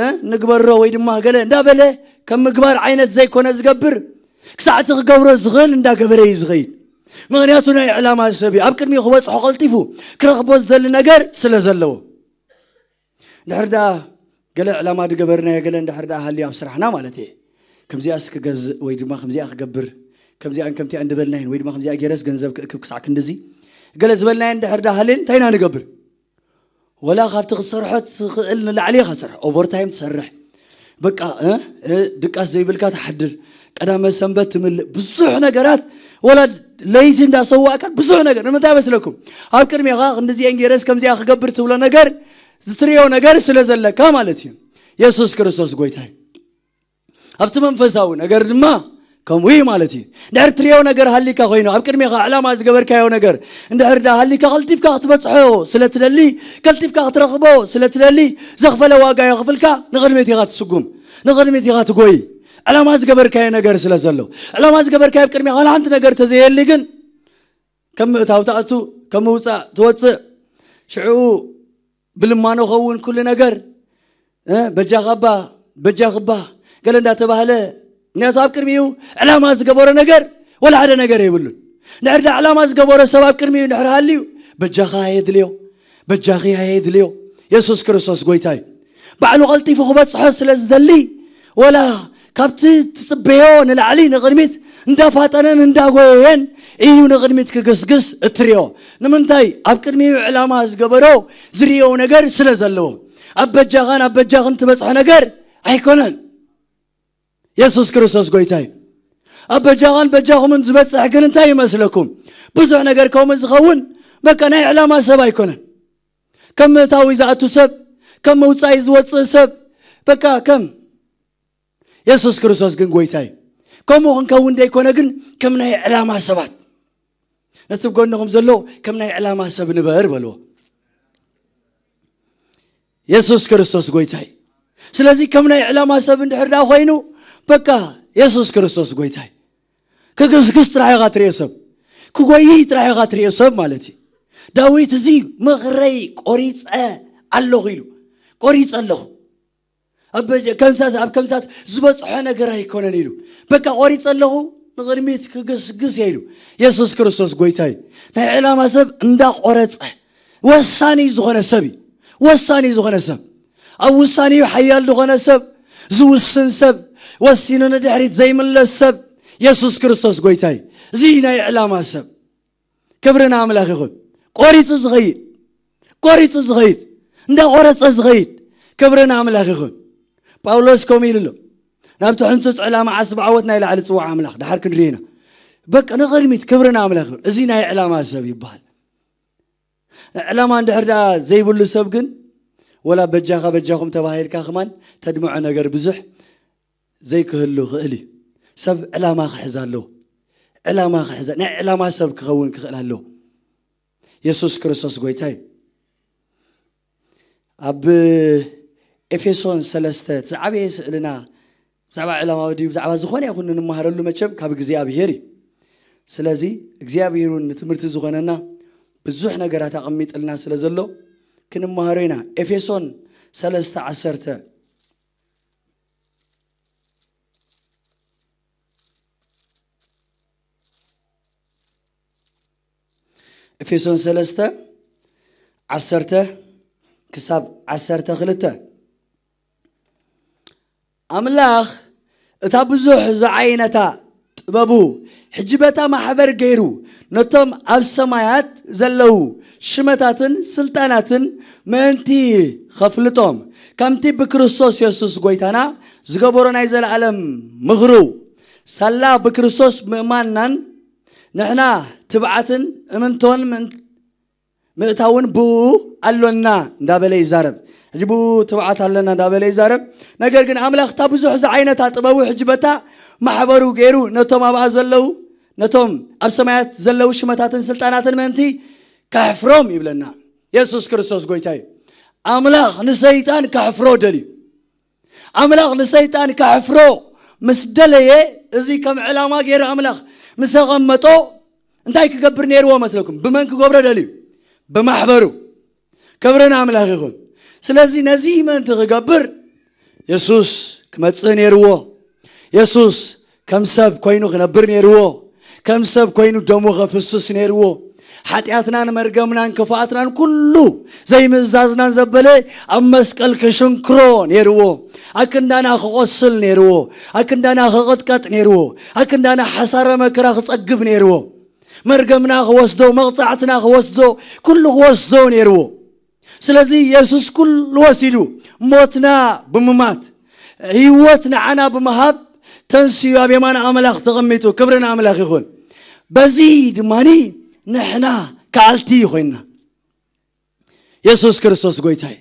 እ፣ ንግበሮ ወይ ድማ ገለ እንዳበለ ከም ምግባር ዓይነት ዘይኮነ ዝገብር፣ ክሳዕ እቲ ክገብሮ ዝኽእል እንዳገበረ እዩ ዝኸይድ። ምኽንያቱ ናይ ዕላማ ሰብ እዩ። ኣብ ቅድሚኡ ክበጽሖ ቀልጢፉ ክረኽቦ ዝደሊ ነገር ስለ ዘለዎ። ድሕር ደኣ ገለ ዕላማ ዝገበርናዮ ገለ እንድሕር ደኣ ሃልዩ ኣብ ስራሕና ማለት እየ። ከምዚኣስ ክገዝእ ወይ ድማ ከምዚኣ ክገብር፣ ከምዚኣን ከምቲኣን ዝበልናየን ወይ ድማ ከምዚኣ ገይረስ ገንዘብ ክእክብ ክሳዕ ክንድዚ ገለ ዝበልናየን እንድሕር ደኣ ሃልየን እንታይ ኢና ንገብር? ወላ ካብቲ ክትሰርሖ ትኽእል ንላዕሊ ኢኻ ትሰርሕ። ኦቨርታይም ትሰርሕ። በቃ፣ እ፣ እ፣ ድቃስ ዘይብልካ ትሓድር። ቀዳመ ሰንበት ትምልእ። ብዙሕ ነገራት፣ ወላ ለይቲ እንዳሰዋእካ ብዙሕ ነገር። ንምንታይ መስለኩም? ኣብ ቅድሜኻ ክንድዚኤን ገይረስ ከምዚኣ ክገብር ትብሎ ነገር፣ ዝትሪኦ ነገር ስለ ዘለካ ማለት እዩ። የሱስ ክርስቶስ ጎይታይ። ኣብቲ መንፈሳዊ ነገር ድማ ከምኡ እዩ ማለት እዩ። እንድሕር ትሪኦ ነገር ሃሊካ ኮይኑ፣ ኣብ ቅድሜኻ ዕላማ ዝገበርካዮ ነገር እንድሕር ዳ ሃሊካ፣ ቀልጢፍካ ክትበጽሖ ስለ ትደሊ፣ ቀልጢፍካ ክትረኽቦ ስለ ትደሊ፣ ዘኽፈለ ዋጋ የኽፍልካ፣ ንቕድሚት ኢኻ ትስጉም፣ ንቕድሚት ኢኻ ትጎይ። ዕላማ ዝገበርካዮ ነገር ስለ ዘሎ፣ ዕላማ ዝገበርካዮ ኣብ ቅድሜኻ ዋላ ሓንቲ ነገር ተዘየሊ ግን፣ ከም ምእታው ትኣቱ፣ ከም ምውጻእ ትወጽእ። ሽዑ ብልማኖ ኸውን ኩሉ ነገር፣ እ፣ በጃኻባ፣ በጃኽባ፣ ገለ እንዳተባህለ፣ ምክንያቱ ኣብ ቅድሚኡ ዕላማ ዝገበሮ ነገር ወላ ሓደ ነገር የብሉን። እንድሕር ዳ ዕላማ ዝገበሮ ሰብ ኣብ ቅድሚኡ እንድሕር ሃልዩ፣ በጃኻ የድልዮ፣ በጃኺ የድልዮ። የሱስ ክርስቶስ ጎይታ እዩ። ባዕሉ ቀልጢፉ ክበጽሖ ስለ ዝደሊ፣ ወላ ካብቲ ትጽበዮ ንላዕሊ ንቕድሚት እንዳፋጠነን እንዳጎየየን እዩ ንቕድሚት ክግስግስ እትሪኦ። ንምንታይ? ኣብ ቅድሚኡ ዕላማ ዝገበሮ ዝሪኦ ነገር ስለ ዘለዎ። ኣብ በጃኻን ኣብ በጃኽን ትበጽሖ ነገር ኣይኮነን። የሱስ ክርስቶስ ጎይታ እዩ። ኣብ በጃኻን በጃኹምን ዝበጽሕ ግን እንታይ ይመስለኩም? ብዙሕ ነገር ከምኡ ዝኸውን በቃ ናይ ዕላማ ሰብ ኣይኮነን። ከም ምእታዊ ዝኣቱ ሰብ፣ ከም መውጻኢ ዝወጽእ ሰብ፣ በቃ ከም የሱስ ክርስቶስ ግን ጎይታ እዩ። ከምኡ ክንከውን ደይኮነ ግን ከም ናይ ዕላማ ሰባት። ነቲ ብጎንኹም ዘሎ ከም ናይ ዕላማ ሰብ ንበር በልዎ። የሱስ ክርስቶስ ጎይታ እዩ። ስለዚ ከም ናይ ዕላማ ሰብ እንድሕር ደኣ ኮይኑ በቃ የሱስ ክርስቶስ ጎይታ እዩ። ክግስግስ ጥራሕ ኢኻ ትሪኦ ሰብ፣ ክጎይይ ጥራሕ ኢኻ ትሪኦ ሰብ ማለት እዩ። ዳዊት እዚ ምኽረይ ቆሪጸ ኣለኹ ኢሉ፣ ቆሪጸ ኣለኹ። ኣብ በጀ-፣ ከምሳት፣ ኣብ ከምሳት ዝበጽሖ ነገር ኣይኮነን ኢሉ። በቃ ቆሪጸ ኣለኹ፣ ንቕድሚት ክግስግስ እየ ኢሉ። የሱስ ክርስቶስ ጎይታ እዩ። ናይ ዕላማ ሰብ እንዳቆረጸ ወሳኒ ዝኾነ ሰብ እዩ። ወሳኒ ዝኾነ ሰብ፣ ኣብ ውሳኔኡ ሓያል ዝኾነ ሰብ፣ ዝውስን ሰብ፣ ወሲኑ ንድሕሪት ዘይምለስ ሰብ፣ የሱስ ክርስቶስ ጎይታ እዩ። እዚ ናይ ዕላማ ሰብ። ክብሪ ንኣምላኽ ይኹን። ቆሪጹ ዝኸይድ፣ ቆሪጹ ዝኸይድ፣ እንዳቆረጸ ዝኸይድ፣ ክብሪ ንኣምላኽ ይኹን። ጳውሎስ ከምኡ ኢሉ ኣሎ። ናብቲ ሕንጹጽ ዕላማ ዓስቢ ዓወት ናይ ላዕሊ ጽዋዕ ኣምላኽ ድሓር ክንርኢ ኢና። በቃ ንቕድሚት ክብሪ ንኣምላኽ ይኹን። እዚ ናይ ዕላማ ሰብ ይበሃል። ዕላማ እንድሕር ደኣ ዘይብሉ ሰብ ግን ወላ በጃኻ በጃኹም ተባሂልካ ከማን ተድምዖ ነገር ብዙሕ ዘይክህሉ ክእል እዩ። ሰብ ዕላማ ክሕዝ ኣለዎ። ዕላማ ክሕዘ ናይ ዕላማ ሰብ ክኸውን ክኽእል ኣለዎ። የሱስ ክርስቶስ ጎይታ እዩ። ኣብ ኤፌሶን ሰለስተ እቲ ዝዓበየ ስእልና ብዛዕባ ዕላማ ድዩ ብዛዕባ ዝኾነ ይኹን እንመሃረሉ መቸም ካብ እግዚኣብሄር እዩ። ስለዚ እግዚኣብሄር እውን ንትምህርቲ ዝኾነና ብዙሕ ነገራት ኣቐሚጥልና ስለ ዘሎ ክንመሃሮ ኢና። ኤፌሶን ሰለስተ ዓሰርተ ኤፌሶን ሰለስተ ዓሰርተ ክሳብ ዓሰርተ ክልተ። ኣምላኽ እታ ብዙሕ ዝዓይነታ ጥበቡ ሕጂ በታ ማሕበር ገይሩ ነቶም ኣብ ሰማያት ዘለዉ ሽመታትን ስልጣናትን ምእንቲ ኸፍልጦም ከምቲ ብክርስቶስ የሱስ ጎይታና ዝገበሮ ናይ ዘለኣለም ምኽሩ ሳላ ብክርስቶስ ምእማንናን ንሕና ትብዓትን እምንቶን ምእን- ምእታውን ብኡ ኣሎና እንዳበለ ይዛረብ። ሕጂ ብኡ ትብዓት ኣለና እንዳበለ ይዛረብ። ነገር ግን ኣምላኽ እታ ብዙሕ ዝዓይነታ ጥበቡ ሕጂ በታ ማሕበሩ ገይሩ ነቶም ኣብኣ ዘለዉ ነቶም ኣብ ሰማያት ዘለዉ ሽመታትን ስልጣናትን ምእንቲ ከሕፍሮም ይብለና። የሱስ ክርስቶስ ጎይታ እዩ። ኣምላኽ ንሰይጣን ከሕፍሮ ደልዩ። ኣምላኽ ንሰይጣን ከሕፍሮ ምስ ደለየ እዚ ከም ዕላማ ገይሩ ኣምላኽ ምስ ኣቐመጦ እንታይ ክገብር ነይርዎ መስለኩም? ብመን ክገብሮ ደልዩ? ብማሕበሩ። ክብሪ ንኣምላኽ ይኹን። ስለዚ ነዚ ምእንቲ ክገብር የሱስ ክመጽእ ነይርዎ። የሱስ ከም ሰብ ኮይኑ ክነብር ነይርዎ። ከም ሰብ ኮይኑ ደሙ ከፍስስ ነይርዎ። ሓጢኣትናን መርገምናን ክፍኣትናን ኩሉ ዘይምእዛዝናን ዘበለ ኣብ መስቀል ክሽንክሮ ነይርዎ። ኣክንዳና ክቆስል ነይርዎ። ኣክንዳና ክቕጥቀጥ ነይርዎ። ኣክንዳና ሓሳረ መከራ ክጸግብ ነይርዎ። መርገምና ክወስዶ፣ መቕጻዕትና ክወስዶ፣ ኩሉ ክወስዶ ነይርዎ። ስለዚ የሱስ ኩሉ ወሲዱ ሞትና ብምማት ህይወት ንዓና ብምሃብ ተንስዩ ኣብ የማን ኣምላኽ ተቐሚጡ ክብሪ ንኣምላኽ ይኹን። በዚ ድማኒ ንሕና ከኣልቲ ኮይንና። የሱስ ክርስቶስ ጎይታይ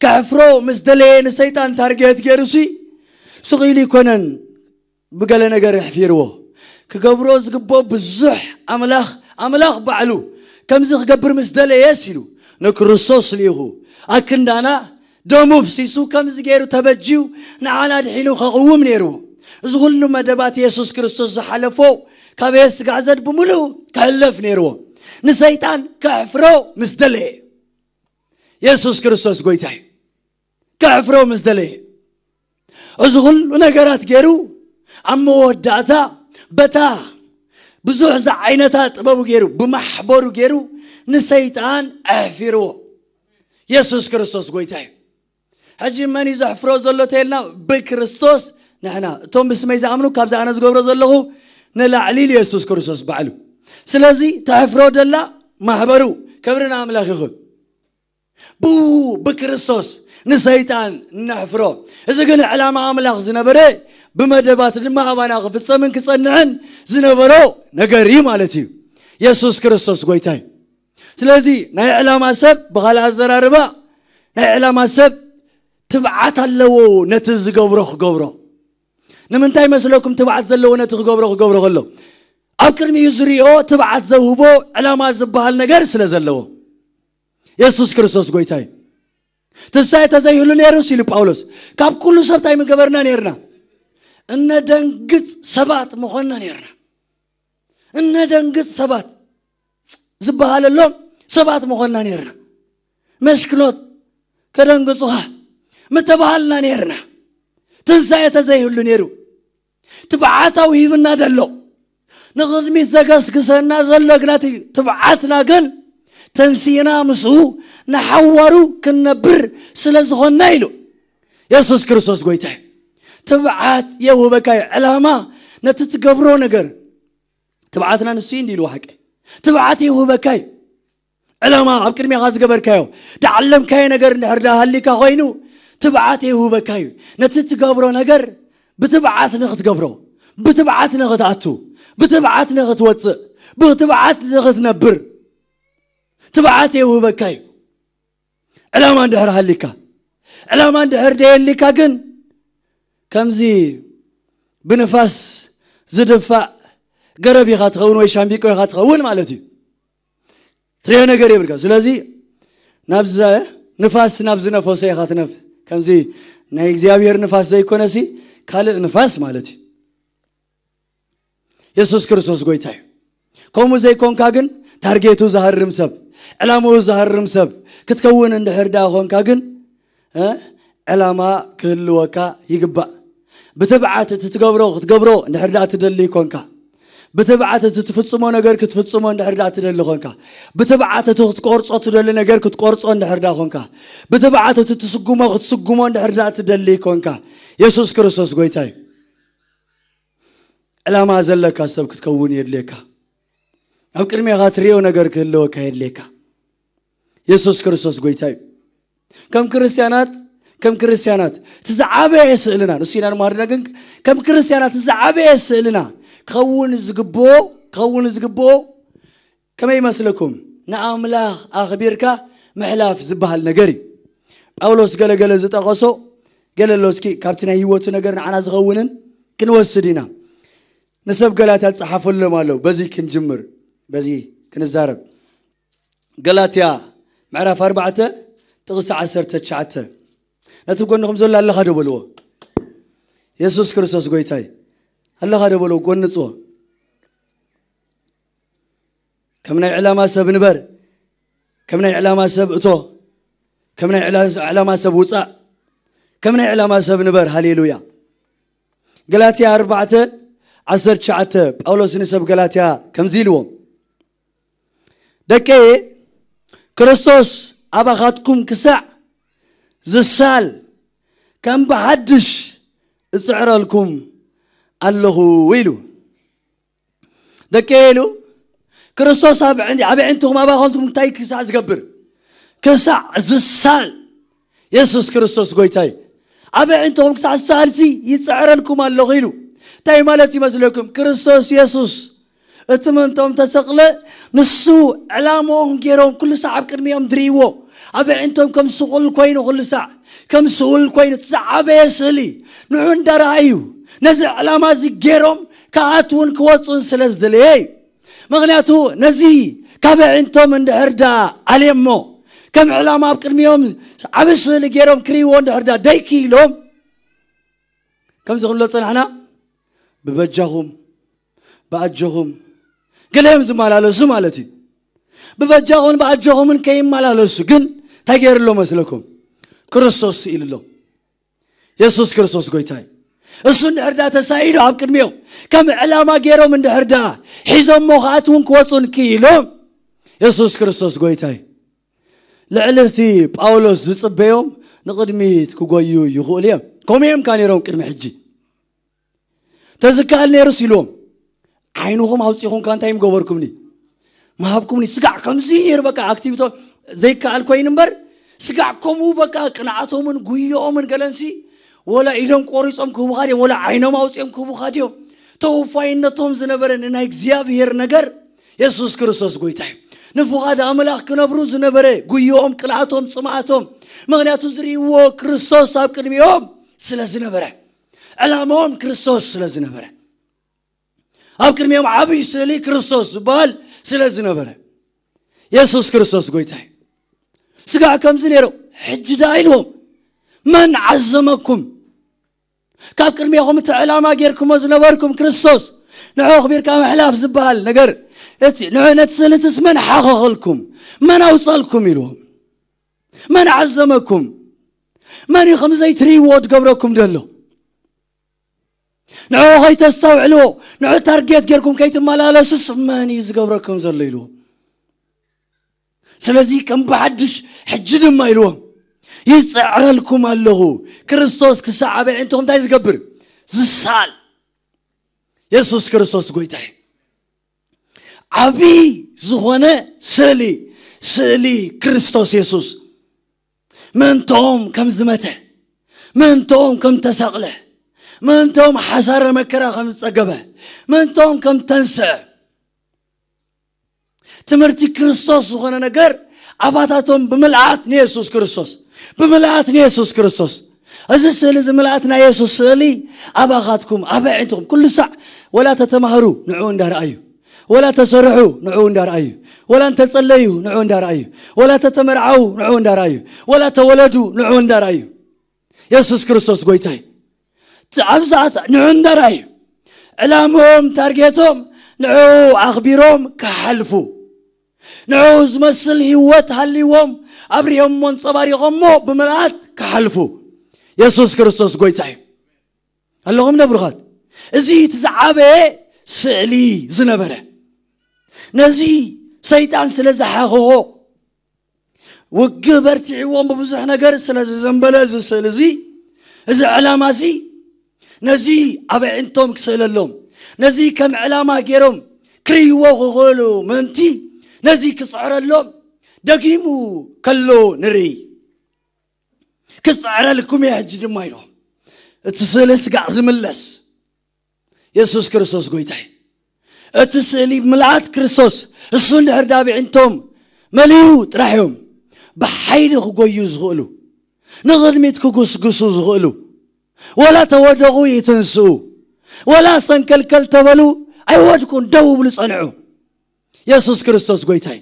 ከሕፍሮ ምስ ደለየ ንሰይጣን ታርጌት ገይሩሲ ስቕ ኢሉ ይኮነን ብገለ ነገር ኣሕፊርዎ። ክገብሮ ዝግብኦ ብዙሕ ኣምላኽ ኣምላኽ ባዕሉ ከምዚ ክገብር ምስ ደለየስ ኢሉ ንክርስቶስ ልኢኹ ኣክንዳና ደሙ ፍሲሱ ከምዚ ገይሩ ተበጅዩ ንዓና ድሒኑ ከቕውም ነይርዎ። እዚ ኩሉ መደባት የሱስ ክርስቶስ ዝሓለፎ ካብ የስጋዕ ዘድ ብምሉእ ክሕለፍ ነይርዎ። ንሰይጣን ከሕፍሮ ምስ ደለየ የሱስ ክርስቶስ ጎይታ እዩ። ከሕፍሮ ምስ ደለየ እዚ ኩሉ ነገራት ገይሩ ኣብ መወዳእታ በታ ብዙሕ ዝዓይነታ ጥበቡ ገይሩ ብማሕበሩ ገይሩ ንሰይጣን ኣሕፊርዎ። የሱስ ክርስቶስ ጎይታ እዩ። ሕጂ መን እዩ ዘሕፍሮ ዘሎ ተልና? ብክርስቶስ ንሕና እቶም ብስመይ ዝኣምኑ ካብዚ ኣነ ዝገብሮ ዘለኹ ንላዕሊ ኢሉ የሱስ ክርስቶስ ባዕሉ። ስለዚ ተሕፍሮ ደላ ማሕበሩ ክብሪ ንኣምላኽ ይኹን። ብኡ ብክርስቶስ ንሰይጣን ነሕፍሮ። እዚ ግን ዕላማ ኣምላኽ ዝነበረ ብመደባት ድማ ኣባና ክፍጸምን ክጸንዕን ዝነበሮ ነገር እዩ ማለት እዩ። የሱስ ክርስቶስ ጎይታ እዩ። ስለዚ ናይ ዕላማ ሰብ ብኻልእ ኣዘራርባ ናይ ዕላማ ሰብ ትብዓት ኣለዎ። ነቲ ዝገብሮ ክገብሮ ንምንታይ መስለኩም? ትብዓት ዘለዎ ነቲ ክገብሮ ክገብሮ ከሎ ኣብ ቅድሚኡ ዝሪኦ ትብዓት ዘውህቦ ዕላማ ዝበሃል ነገር ስለ ዘለዎ። የሱስ ክርስቶስ ጎይታ እዩ። ትንሳኤ ተዘይህሉ ነይሩስ ኢሉ ጳውሎስ ካብ ኩሉ ሰብ እንታይ ምገበርና ነይርና? እነደንግጽ ሰባት ምኾንና ነይርና። እነደንግጽ ሰባት ዝበሃለሎም ሰባት ምኾንና ነይርና። መሽክሎት ከደንግጹኻ ምተባሃልና ነይርና። ትንሳኤ ተዘይህሉ ነይሩ ትብዓታዊ ሂብና ደሎ ንቕድሚት ዘገስግሰና ዘሎ ግናቲ ትብዓትና ግን ተንሲእና ምስኡ ንሓዋሩ ክንነብር ስለ ዝኾንና ኢሉ የሱስ ክርስቶስ ጎይታ እዩ። ትብዓት የውህበካ እዩ። ዕላማ ነቲ ትገብሮ ነገር ትብዓትና ንሱ እዩ እንዲ ኢልዎ ሓቂ ትብዓት የውህበካ እዩ። ዕላማ ኣብ ቅድሚኻ ዝገበርካዮ ዳዓለምካዮ ነገር እንድሕር ዳሃሊካ ኮይኑ ትብዓት የውህበካ እዩ። ነቲ ትገብሮ ነገር ብትብዓት ንኽትገብሮ፣ ብትብዓት ንኽትኣቱ፣ ብትብዓት ንኽትወፅእ፣ ብትብዓት ንኽትነብር ትብዓት የውህበካ እዩ። ዕላማ እንድሕር ሃሊካ፣ ዕላማ እንድሕር ደየሊካ ግን ከምዚ ብንፋስ ዝድፋእ ገረብ ኢኻ ትኸውን ወይ ሻምቢቆ ኢኻ ትኸውን ማለት እዩ። ትሪኦ ነገር የብልካ። ስለዚ ናብ ንፋስ ናብ ዝነፈሶ ኢኻ ትነፍ ከምዚ ናይ እግዚኣብሔር ንፋስ ዘይኮነሲ ካልእ ንፋስ ማለት እዩ። የሱስ ክርስቶስ ጎይታ እዩ። ከምኡ ዘይኮንካ ግን ታርጌቱ ዝሃርም ሰብ፣ ዕላምኡ ዝሃርም ሰብ ክትከውን እንድሕር ደኣ ኮንካ ግን እ ዕላማ ክህልወካ ይግባእ። ብትብዓት እቲ ትገብሮ ክትገብሮ እንድሕር ደኣ ትደሊ ኮንካ፣ ብትብዓት እቲ ትፍጽሞ ነገር ክትፍጽሞ እንድሕር ደኣ ትደሊ ኮንካ፣ ብትብዓት እቲ ክትቆርጾ ትደሊ ነገር ክትቆርጾ እንድሕር ደኣ ኮንካ፣ ብትብዓት እቲ ትስጉሞ ክትስጉሞ እንድሕር ደኣ ትደሊ ኮንካ፣ የሱስ ክርስቶስ ጎይታ እዩ። ዕላማ ዘለካ ሰብ ክትከውን የድልየካ። ኣብ ቅድሜኻ ትሪኦ ነገር ክህልወካ የድልየካ። የሱስ ክርስቶስ ጎይታ እዩ። ከም ክርስትያናት ከም ክርስትያናት እቲ ዝዓበየ ስእልና ንሱ ኢና ንማርና ግን ከም ክርስትያናት እቲ ዝዓበየ ስእልና ክኸውን ዝግብኦ ክኸውን ዝግብኦ ከመይ ይመስለኩም? ንኣምላኽ ኣኽቢርካ ምሕላፍ ዝበሃል ነገር እዩ። ጳውሎስ ገለገለ ዝጠቐሶ ገለ ኣሎ። እስኪ ካብቲ ናይ ህይወቱ ነገር ንዓና ዝኸውንን ክንወስድ ኢና። ንሰብ ገላትያ ዝጸሓፈሎም ኣለዉ። በዚ ክንጅምር፣ በዚ ክንዛረብ። ገላትያ ምዕራፍ ኣርባዕተ ጥቕሲ ዓሰርተ ትሽዓተ። ነቲ ጎንኹም ዘሎ ኣለኻ ዶ በልዎ። የሱስ ክርስቶስ ጎይታይ ኣለኻ ዶ በልዎ። ጎንጽዎ። ከም ናይ ዕላማ ሰብ ንበር፣ ከም ናይ ዕላማ ሰብ እቶ፣ ከም ናይ ዕላ- ዕላማ ሰብ ውጻእ፣ ከም ናይ ዕላማ ሰብ ንበር። ሃሌሉያ። ገላትያ ኣርባዕተ ዓሰርተ ትሽዓተ ጳውሎስ ንሰብ ገላትያ ከምዚ ኢልዎም፣ ደቀየ፣ ክርስቶስ ኣባኻትኩም ክሳዕ ዝሳል ከም ብሓድሽ እጽዕረልኩም ኣለኹ ኢሉ። ደቀየ ኢሉ ክርስቶስ ኣብ ዕን- ኣብ ኣዒንትኹም ኣባኻትኩም እንታይ ክሳዕ ዝገብር? ክሳዕ ዝሳል። የሱስ ክርስቶስ ጎይታይ ኣብ ኣዒንትኹም ክሳዕ ዝሳልሲ ይጽዕረልኩም ኣለኹ ኢሉ። እንታይ ማለት ይመስለኩም? ክርስቶስ የሱስ እቲ መንቶም ተሰቕለ ንሱ ዕላምኦም ገይሮም ኩሉ ሳዕ ኣብ ቅድሚኦም ድርይዎ ኣብ ኣዒንቶም ከም ስቑል ኮይኑ ኩሉ ሳዕ ከም ስኡል ኮይኑ እቲ ዝዓበየ ስእሊ ንዑ እንዳረኣዩ ነዚ ዕላማ እዚ ገይሮም ክኣትውን ክወፁን ስለ ዝደለየ እዩ። ምኽንያቱ ነዚ ካብ ኣዒንቶም እንድሕር ዳ ኣልየሞ ከም ዕላማ ኣብ ቅድሚኦም ዓብ ስእሊ ገይሮም ክርእይዎ እንድሕር ዳ ደይክኢሎም ከምዚ ክንብሎ ፀናሕና ብበጃኹም ብኣጆኹም ገለ እዮም ዝመላለሱ ማለት እዩ። ብበጃኹምን ብኣጆኹምን ከይመላለሱ ግን እንታይ ገይርሎ መስለኩም? ክርስቶስ ስኢልሎ። የሱስ ክርስቶስ ጎይታ እዩ። እሱ እንድሕር ዳ ተሳኢሉ ኣብ ቅድሚኦም ከም ዕላማ ገይሮም እንድሕር ዳ ሒዞሞ ክኣትውን ክወፁን ክኢሎም የሱስ ክርስቶስ ጎይታ እዩ። ልዕሊ እቲ ጳውሎስ ዝጽበዮም ንቕድሚት ክጎዩ ይኽእሉ እዮም። ከምኡ እዮም ካ ነይሮም ቅድሚ ሕጂ። ተዝከኣል ነይሩስ ኢልዎም ዓይንኹም ኣውፂኹም ካ እንታይ ምገበርኩምኒ? ምሃብኩምኒ። ስጋዕ ከምዚ ነይሩ በቃ ኣክቲቪቶም ዘይከኣል ኮይኑ እምበር ስጋዕ ከምኡ በቃ ቅንዓቶምን ጉዮኦምን ገለንሲ ወላ ኢዶም ቆሪፆም ክህቡኻ ድዮም ወላ ዓይኖም ኣውፂኦም ክህቡኻ ድዮም? ተወፋይነቶም ዝነበረ ንናይ እግዚኣብሔር ነገር የሱስ ክርስቶስ ጎይታ እዩ። ንፉቓድ ኣምላኽ ክነብሩ ዝነበረ ጉዮኦም ቅንኣቶም ፅምኣቶም ምኽንያቱ ዝርእይዎ ክርስቶስ ኣብ ቅድሚኦም ስለ ዝነበረ ዕላማኦም ክርስቶስ ስለ ዝነበረ ኣብ ቅድሚኦም ዓብዪ ስእሊ ክርስቶስ ዝበሃል ስለ ዝነበረ የሱስ ክርስቶስ ጎይታ እዩ። ስጋዕ ከምዚ ነይሮም ሕጂ ደኣ ኢልዎም መን ዓዘመኩም? ካብ ቅድሜኹም እቲ ዕላማ ጌርኩሞ ዝነበርኩም ክርስቶስ ንዑ ኣኽቢርካ ምሕላፍ ዝበሃል ነገር እቲ ንዑ ነቲ ስእልትስ መን ሓኸኸልኩም? መን ኣውጸልኩም ኢልዎም። መን ዓዘመኩም? መን እዩ ከምዘይትርእይዎ ትገብረኩም ዘሎ? ንዑ ከይተስተውዕልዎ ንዑ ታርጌት ጌርኩም ከይትመላለሱስ መን እዩ ዝገብረኩም ዘሎ ኢልዎም። ስለዚ ከም ብሓድሽ ሕጂ ድማ ኢልዎም ይፅዕረልኩም ኣለኹ። ክርስቶስ ክሳዕ ኣበይ ዕንትኹም እንታይ ዝገብር ዝሳል የሱስ ክርስቶስ ጎይታ እዩ። ዓብዪ ዝኾነ ስእሊ ስእሊ ክርስቶስ የሱስ ምእንትኦም ከም ዝመተ ምእንትኦም ከም ተሰቕለ፣ ምእንትኦም ሓሳረ መከራ ከም ዝጸገበ፣ ምእንትኦም ከም ተንስአ፣ ትምህርቲ ክርስቶስ ዝኾነ ነገር ኣባታቶም ብምልኣት ንየሱስ ክርስቶስ፣ ብምልኣት ንየሱስ ክርስቶስ። እዚ ስእሊ፣ እዚ ምልኣት ናይ የሱስ ስእሊ ኣባኻትኩም፣ ኣብ ኣዒንትኹም ኩሉ ሳዕ፣ ወላ ተተማህሩ ንዕኡ እንዳረኣዩ፣ ወላ ተሰርሑ ንዕኡ እንዳረኣዩ፣ ወላ እንተጸለዩ ንዕኡ እንዳረኣዩ፣ ወላ ተተመርዓው ንዕኡ እንዳረኣዩ፣ ወላ ተወለዱ ንዕኡ እንዳረኣዩ። የሱስ ክርስቶስ ጎይታይ ኣብዛት ንዑ እንዳረኣዩ፣ ዕላምኦም ታርጌቶም ንዑ ኣኽቢሮም ክሓልፉ፣ ንዑ ዝመስል ህይወት ሃልዎም ኣብሪኦሞ ኣንጸባሪቖሞ ብምልኣት ክሓልፉ። የሱስ ክርስቶስ ጎይታይ ኣለኹም ነብሩኻት። እዚ እቲ ዝዓበየ ስእሊ ዝነበረ፣ ነዚ ሰይጣን ስለ ዝሓኸኾ፣ ውግእ በርቲዕዎም ብብዙሕ ነገር ስለ ዝዘንበለ፣ እዚ ስእሊ እዚ፣ እዚ ዕላማ እዚ፣ ነዚ ኣብ ኣዒንቶም ክስእለሎም፣ ነዚ ከም ዕላማ ገይሮም ክርእይዎ ክኽእሉ ምእንቲ፣ ነዚ ክጽዕረሎም ደጊሙ ከሎ ንርኢ። ክጽዕረልኩም እየ ሕጂ ድማ ኢሎም፣ እቲ ስእሊ ስጋዕ ዝምለስ። የሱስ ክርስቶስ ጎይታይ። እቲ ስእሊ ምልኣት ክርስቶስ እሱ እንድሕር ዳብ ኣዒንቶም መሊኡ ጥራሕ እዮም ብሓይሊ ክጎዩ ዝኽእሉ፣ ንቕድሚት ክጉስጉሱ ዝኽእሉ። ወላ ተወደቑ ይትንስኡ፣ ወላ ሰንከልከል ተበሉ ኣይወድቁን፣ ደው ብሉ ጸንዑ። የሱስ ክርስቶስ ጎይታይ።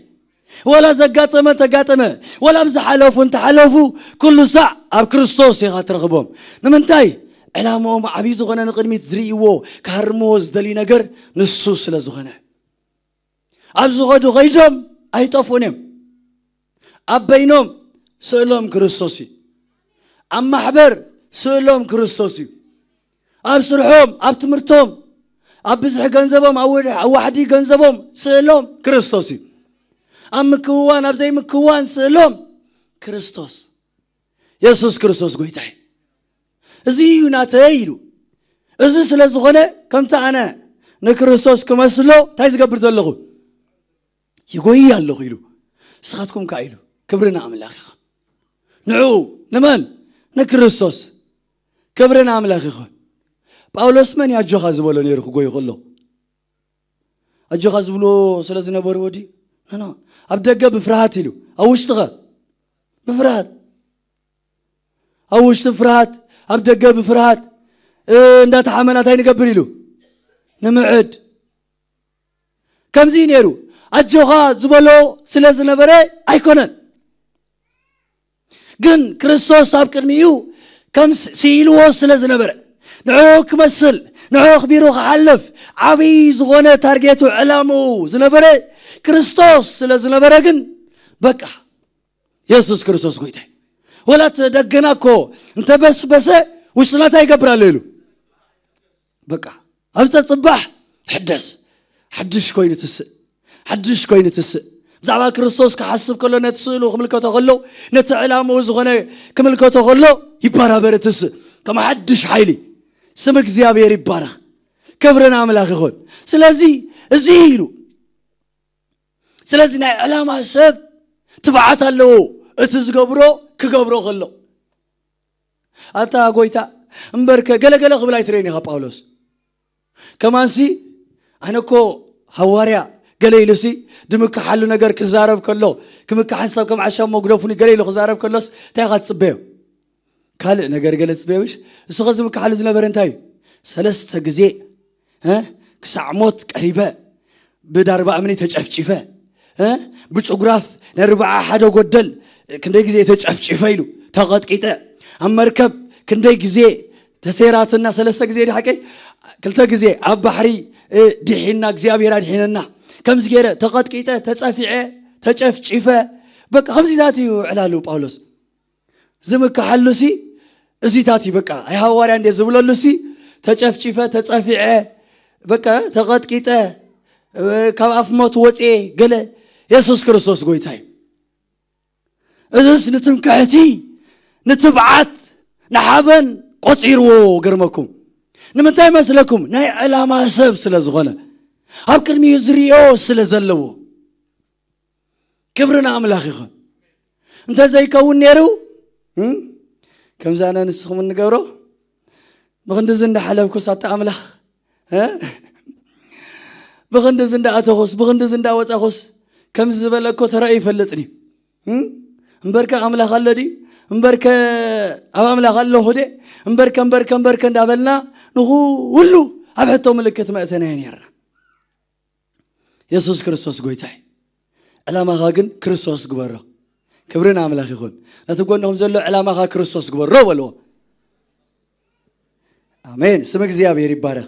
ወላ ዘጋጠመ ተጋጠመ፣ ወላ ኣብ ዝሓለፉ እንተሓለፉ፣ ኩሉ ሳዕ ኣብ ክርስቶስ ኢኻ ትረኽቦም። ንምንታይ? ዕላምኦም ዓብዪ ዝኾነ ንቕድሚት ዝርእይዎ፣ ክሃርምዎ ዝደልዩ ነገር ንሱ ስለ ዝኾነ። ኣብ ዝኸዱ ኸይዶም ኣይጠፍኡን እዮም። ኣብ በይኖም ስእሎም ክርስቶስ እዩ። ኣብ ማሕበር ስእሎም ክርስቶስ እዩ። ኣብ ስርሖም፣ ኣብ ትምህርቶም፣ ኣብ ብዝሒ ገንዘቦም፣ ኣብ ወድ-፣ ኣብ ዋሕዲ ገንዘቦም ስእሎም ክርስቶስ እዩ። ኣብ ምክውዋን፣ ኣብ ዘይምክውዋን ስእሎም ክርስቶስ። የሱስ ክርስቶስ ጎይታይ። እዚ እዩ ናተይ ኢሉ። እዚ ስለ ዝኾነ ከምቲ ኣነ ንክርስቶስ ክመስሎ እንታይ ዝገብር ዘለኹ? ይጎይ ኣለኹ ኢሉ። ንስኻትኩም ከኣ ኢሉ። ክብሪ ንኣምላኽ ይኹን። ንዕኡ ንመን? ንክርስቶስ። ክብሪ ንኣምላኽ ይኹን። ጳውሎስ መን እዩ ኣጆኻ ዝበሎ ነይሩ ክጎይ ከሎ? ኣጆኻ ዝብልዎ ስለ ዝነበርዎ ድዩ? ኖ፣ ኖ። ኣብ ደገ ብፍርሃት ኢሉ። ኣብ ውሽጥኸ? ብፍርሃት። ኣብ ውሽጢ ፍርሃት፣ ኣብ ደገ ብፍርሃት፣ እ፣ እንዳተሓመና እንታይ ንገብር ኢሉ? ንምዕድ። ከምዚ እዩ ነይሩ። ኣጆኻ ዝበሎ ስለ ዝነበረ ኣይኮነን። ግን ክርስቶስ ኣብ ቅድሚኡ ከም ስ-፣ ስኢልዎ ስለ ዝነበረ፣ ንዕኡ ክመስል፣ ንዕኡ ኣኽቢሩ ክሓልፍ፣ ዓብዪ ዝኾነ ታርጌቱ ዕላምኡ ዝነበረ ክርስቶስ ስለ ዝነበረ ግን በቃ የሱስ ክርስቶስ ጎይታይ። ወላ እቲ ደገና እኮ እንተበስበሰ ውሽጥና እንታይ ይገብር ኣሎ ኢሉ። በቃ ኣብ ጸጽባሕ ሕደስ፣ ሓድሽ ኮይኑ ትስእ፣ ሓድሽ ኮይኑ ትስእ። ብዛዕባ ክርስቶስ ክሓስብ ከሎ፣ ነቲ ስእሉ ክምልከቶ ከሎ፣ ነቲ ዕላምኡ ዝኾነ ክምልከቶ ከሎ ይበራበር ትስእ። ከም ሓድሽ ሓይሊ ስም እግዚኣብሔር ይባረኽ። ክብሪ ንኣምላኽ ይኹን። ስለዚ እዚ ኢሉ። ስለዚ ናይ ዕላማ ሰብ ትብዓት ኣለዎ። እቲ ዝገብሮ ክገብሮ ከሎ። ኣታ ጎይታ እምበርከ ገለገለ ክብል ኣይትርእን ኢኻ ጳውሎስ። ከማንሲ ኣነ እኮ ሃዋርያ ገለ ኢሉሲ ድምክሓሉ ነገር ክዛረብ ከሎ፣ ክምክሓን ሰብ ከም ዓሻ መጉደፉኒ ገለ ኢሉ ክዛረብ ከሎስ እንታይ ኢኻ ትጽበዮ? ካልእ ነገር ገለ ጽበዮሽ። እሱ ኸዚ ዝምክሓሉ ዝነበረ እንታይ እዩ? ሰለስተ ግዜ፣ እ፣ ክሳዕ ሞት ቀሪበ፣ ብዳርባ እምኒ ተጨፍጪፈ፣ እ፣ ብጭጉራፍ ነርብዓ ሓደ ጎደል ክንደይ ግዜ ተጨፍጪፈ ኢሉ፣ ተቐጥቂጠ፣ ኣብ መርከብ ክንደይ ግዜ ተሰይራትና፣ ሰለስተ ግዜ ድሓቀይ፣ ክልተ ግዜ ኣብ ባሕሪ፣ እ፣ ድሒንና፣ እግዚኣብሔር ኣድሒነና። ከምዚ ገይረ ተቐጥቂጠ፣ ተጸፊዐ፣ ተጨፍጪፈ፣ በቃ ከምዚታት እዩ ዕላሉ ጳውሎስ። ዝምክሓሉሲ እዚታት እዩ። በቃ ኣይ ሃዋርያ እንዴ ዝብለሉሲ፣ ተጨፍጪፈ፣ ተጸፊዐ፣ በቃ ተቐጥቂጠ፣ እ፣ ካብ ኣፍ ሞት ወፅኤ፣ ገለ። የሱስ ክርስቶስ ጎይታ እዩ። እዝስ ንትምክሕቲ፣ ንትብዓት፣ ንሓበን ቆፂርዎ። ገርመኩም። ንምንታይ መስለኩም? ናይ ዕላማ ሰብ ስለ ዝኾነ፣ ኣብ ቅድሚኡ ዝሪኦ ስለ ዘለዎ። ክብሪ ንኣምላኽ ይኹን። እንተዘይከውን ነይሩ፣ እም፣ ከምዚ ኣነ ንስኹም እንገብሮ? ብኽንድዚ እንዳሓለፍኩስ ኣታ ኣምላኽ፣ እ? ብኽንድዚ እንዳኣተኹስ፣ ብኽንድዚ እንዳወጻኹስ፣ ከምዚ ዝበለ እኮ ተራእዩ ይፈልጥን እዩ። እም? እምበርከ ኣምላኽ ኣሎ ድዩ? እምበርከ ኣብ ኣምላኽ ኣለኹ ደ? እምበርከ፣ እምበርከ፣ እምበርከ እንዳበልና ንኹሉ ኣብ ሕቶ ምልክት መእተናዮ ነርና። የሱስ ክርስቶስ ጎይታ እዩ። ዕላማኻ ግን ክርስቶስ ግበሮ። ክብሪ ንኣምላኽ ይኹን። ነቲ ጎንኹም ዘሎ ዕላማኻ ክርስቶስ ግበሮ በልዎ። ኣሜን። ስም እግዚኣብሔር ይባረኽ።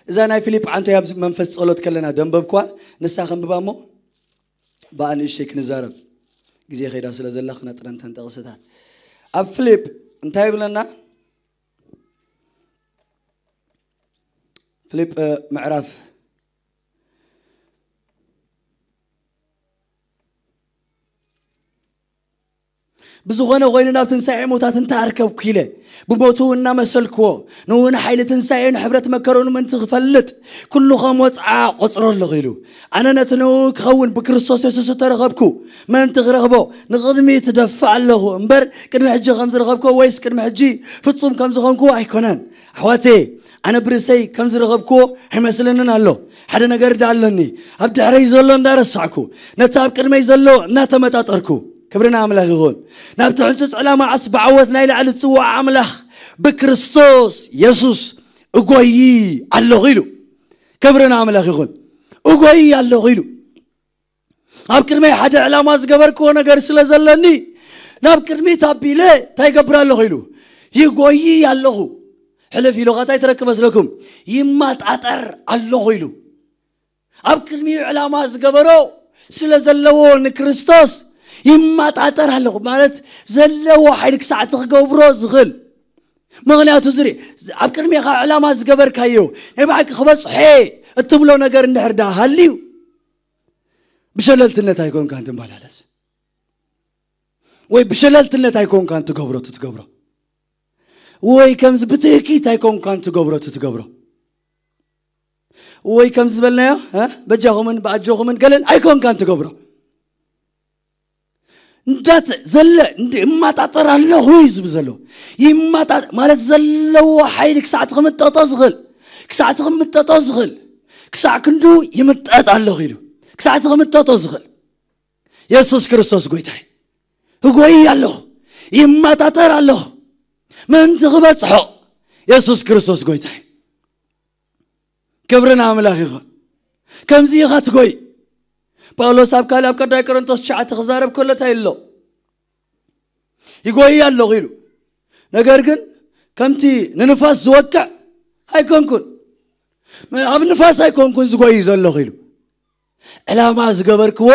እዛ ናይ ፊልፕ ዓንቶ ኣብ መንፈስ ጸሎት ከለና ደንበብኳ፣ ንሳ ከንብባ እሞ ብኣ ንእሽተይ ክንዛረብ። ግዜ ከይዳ ስለ ዘላ ክነጥረን ተን ጥቕስታት። ኣብ ፊልፕ እንታይ ይብለና? ፊልፕ ምዕራፍ ብዝኾነ ኮይኑ ናብ ትንሳኤ ሙታት እንተ ኣርከብኩ ኢለ ብሞቱ እናመሰልክዎ ንኡ ንሓይሊ ትንሳኤን ሕብረት መከረኑ ምእንቲ ክፈልጥ ኩሉ ከም ወጽዓ ቆጽሮ ኣለኹ ኢሉ። ኣነ ነቲ ንኡ ክኸውን ብክርስቶስ የሱስ እተረኸብኩ ምእንቲ ክረኽቦ ንቕድሚት እደፍእ ኣለኹ እምበር ቅድሚ ሕጂ ከም ዝረኸብኩ ወይስ ቅድሚ ሕጂ ፍጹም ከም ዝኾንኩ ኣይኮነን። ኣሕዋተየ፣ ኣነ ብርእሰይ ከም ዝረኸብክዎ ኣይመስለንን ኣሎ። ሓደ ነገር ደኣ ኣለኒ። ኣብ ድሕረይ ዘሎ እንዳረሳዕኩ፣ ነቲ ኣብ ቅድመይ ዘሎ እናተመጣጠርኩ፣ ክብሪ ንኣምላኽ ይኹን። ናብቲ ሕንጹጽ ዕላማ ዓስ ብዓወት ናይ ላዕሊ ዝጽዋዕ ኣምላኽ ብክርስቶስ የሱስ እጎዪ ኣለኹ ኢሉ። ክብሪ ንኣምላኽ ይኹን። እጎዪ ኣለኹ ኢሉ። ኣብ ቅድመይ ሓደ ዕላማ ዝገበርክዎ ነገር ስለ ዘለኒ ናብ ቅድሚት ኣቢለ እንታይ ይገብር ኣለኹ ኢሉ። ይጎዪ ኣለኹ። ሕልፍ ኢሉ ኸ እንታይ ትረክብ መስለኩም? ይመጣጠር ኣለኹ ኢሉ። ኣብ ቅድሚኡ ዕላማ ዝገበሮ ስለ ዘለዎ ንክርስቶስ ይመጣጠር ኣለኹ ማለት ዘለዎ ሓይሊ ክሳዕ እቲ ክገብሮ ዝኽእል። ምኽንያቱ ዝርኢ ኣብ ቅድሜኻ ዕላማ ዝገበርካዮ ናይ ብሓቂ ክበጽሖ እየ እትብሎ ነገር እንድሕር ደኣ ሃልዩ ብሸለልትነት ኣይኮንካን ትመላለስ ወይ ብሸለልትነት ኣይኮንካን ትገብሮ ትትገብሮ ወይ ከምዚ ብትህኪት ኣይኮንካን ትገብሮ ትትገብሮ ወይ ከምዚ ዝበልናዮ እ? በጃኹምን ብኣጆኹምን ገለን ኣይኮንካን ትገብሮ እንዳት ዘለ እንዲ እማጣጠር ኣለኹ እዩ ዝብል ዘሎ ይማጣ ማለት ዘለዎ ሓይሊ ክሳዕቲ ክምጠጦ ዝኽእል ክሳዕቲ ክምጠጦ ዝኽእል ክሳዕ ክንዱ ይምጠጥ ኣለኹ ኢሉ ክሳዕቲ ክምጠጦ ዝኽእል የሱስ ክርስቶስ ጎይታይ እጎይ ኣለኹ ይማጣጠር ኣለኹ ምእንቲ ክበጽሖ የሱስ ክርስቶስ ጎይታይ ክብሪ ንኣምላኽ ይኹን ከምዚ ኢኻ ትጎይ ጳውሎስ ኣብ ካልእ ኣብ ቀዳይ ቆሮንቶስ ትሽዓተ ክዛረብ ከሎ እንታይ ኣሎ ይጎይ ኣለኹ ኢሉ ነገር ግን ከምቲ ንንፋስ ዝወቅዕ ኣይኮንኩን ኣብ ንፋስ ኣይኮንኩን ዝጎይ ዘለኹ ኢሉ ዕላማ ዝገበርክዎ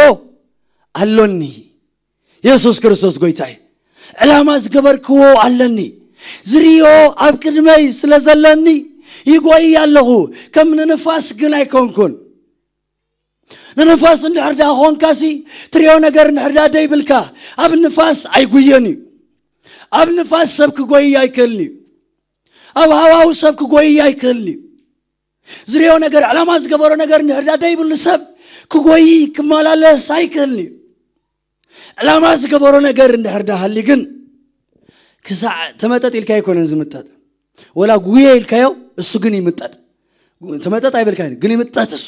ኣሎኒ የሱስ ክርስቶስ ጎይታይ ዕላማ ዝገበርክዎ ኣለኒ ዝርዮ ኣብ ቅድመይ ስለ ዘለኒ ይጎይ ኣለኹ ከም ንንፋስ ግን ኣይኮንኩን ንንፋስ እንድሕር ዳ ኾንካሲ ትሪኦ ነገር እንድሕር ዳ ደይብልካ ኣብ ንፋስ ኣይጉየን እዩ ኣብ ንፋስ ሰብ ክጎይ ኣይክእልን እዩ ኣብ ሃዋው ሰብ ክጎይ ኣይክእልን እዩ ዝርዮ ነገር ዕላማ ዝገበሮ ነገር እንድሕር ዳ ደይብሉ ሰብ ክጎይ ክመላለስ ኣይክእልን እዩ ዕላማ ዝገበሮ ነገር እንድሕር ዳ ሃሊ ግን ክሳዕ ተመጠጥ ኢልካ ኣይኮነን ዝምጠጥ ወላ ጉየ ኢልካዮ እሱ ግን ይምጠጥ ተመጠጥ ኣይበልካ ግን ይምጠጥ እሱ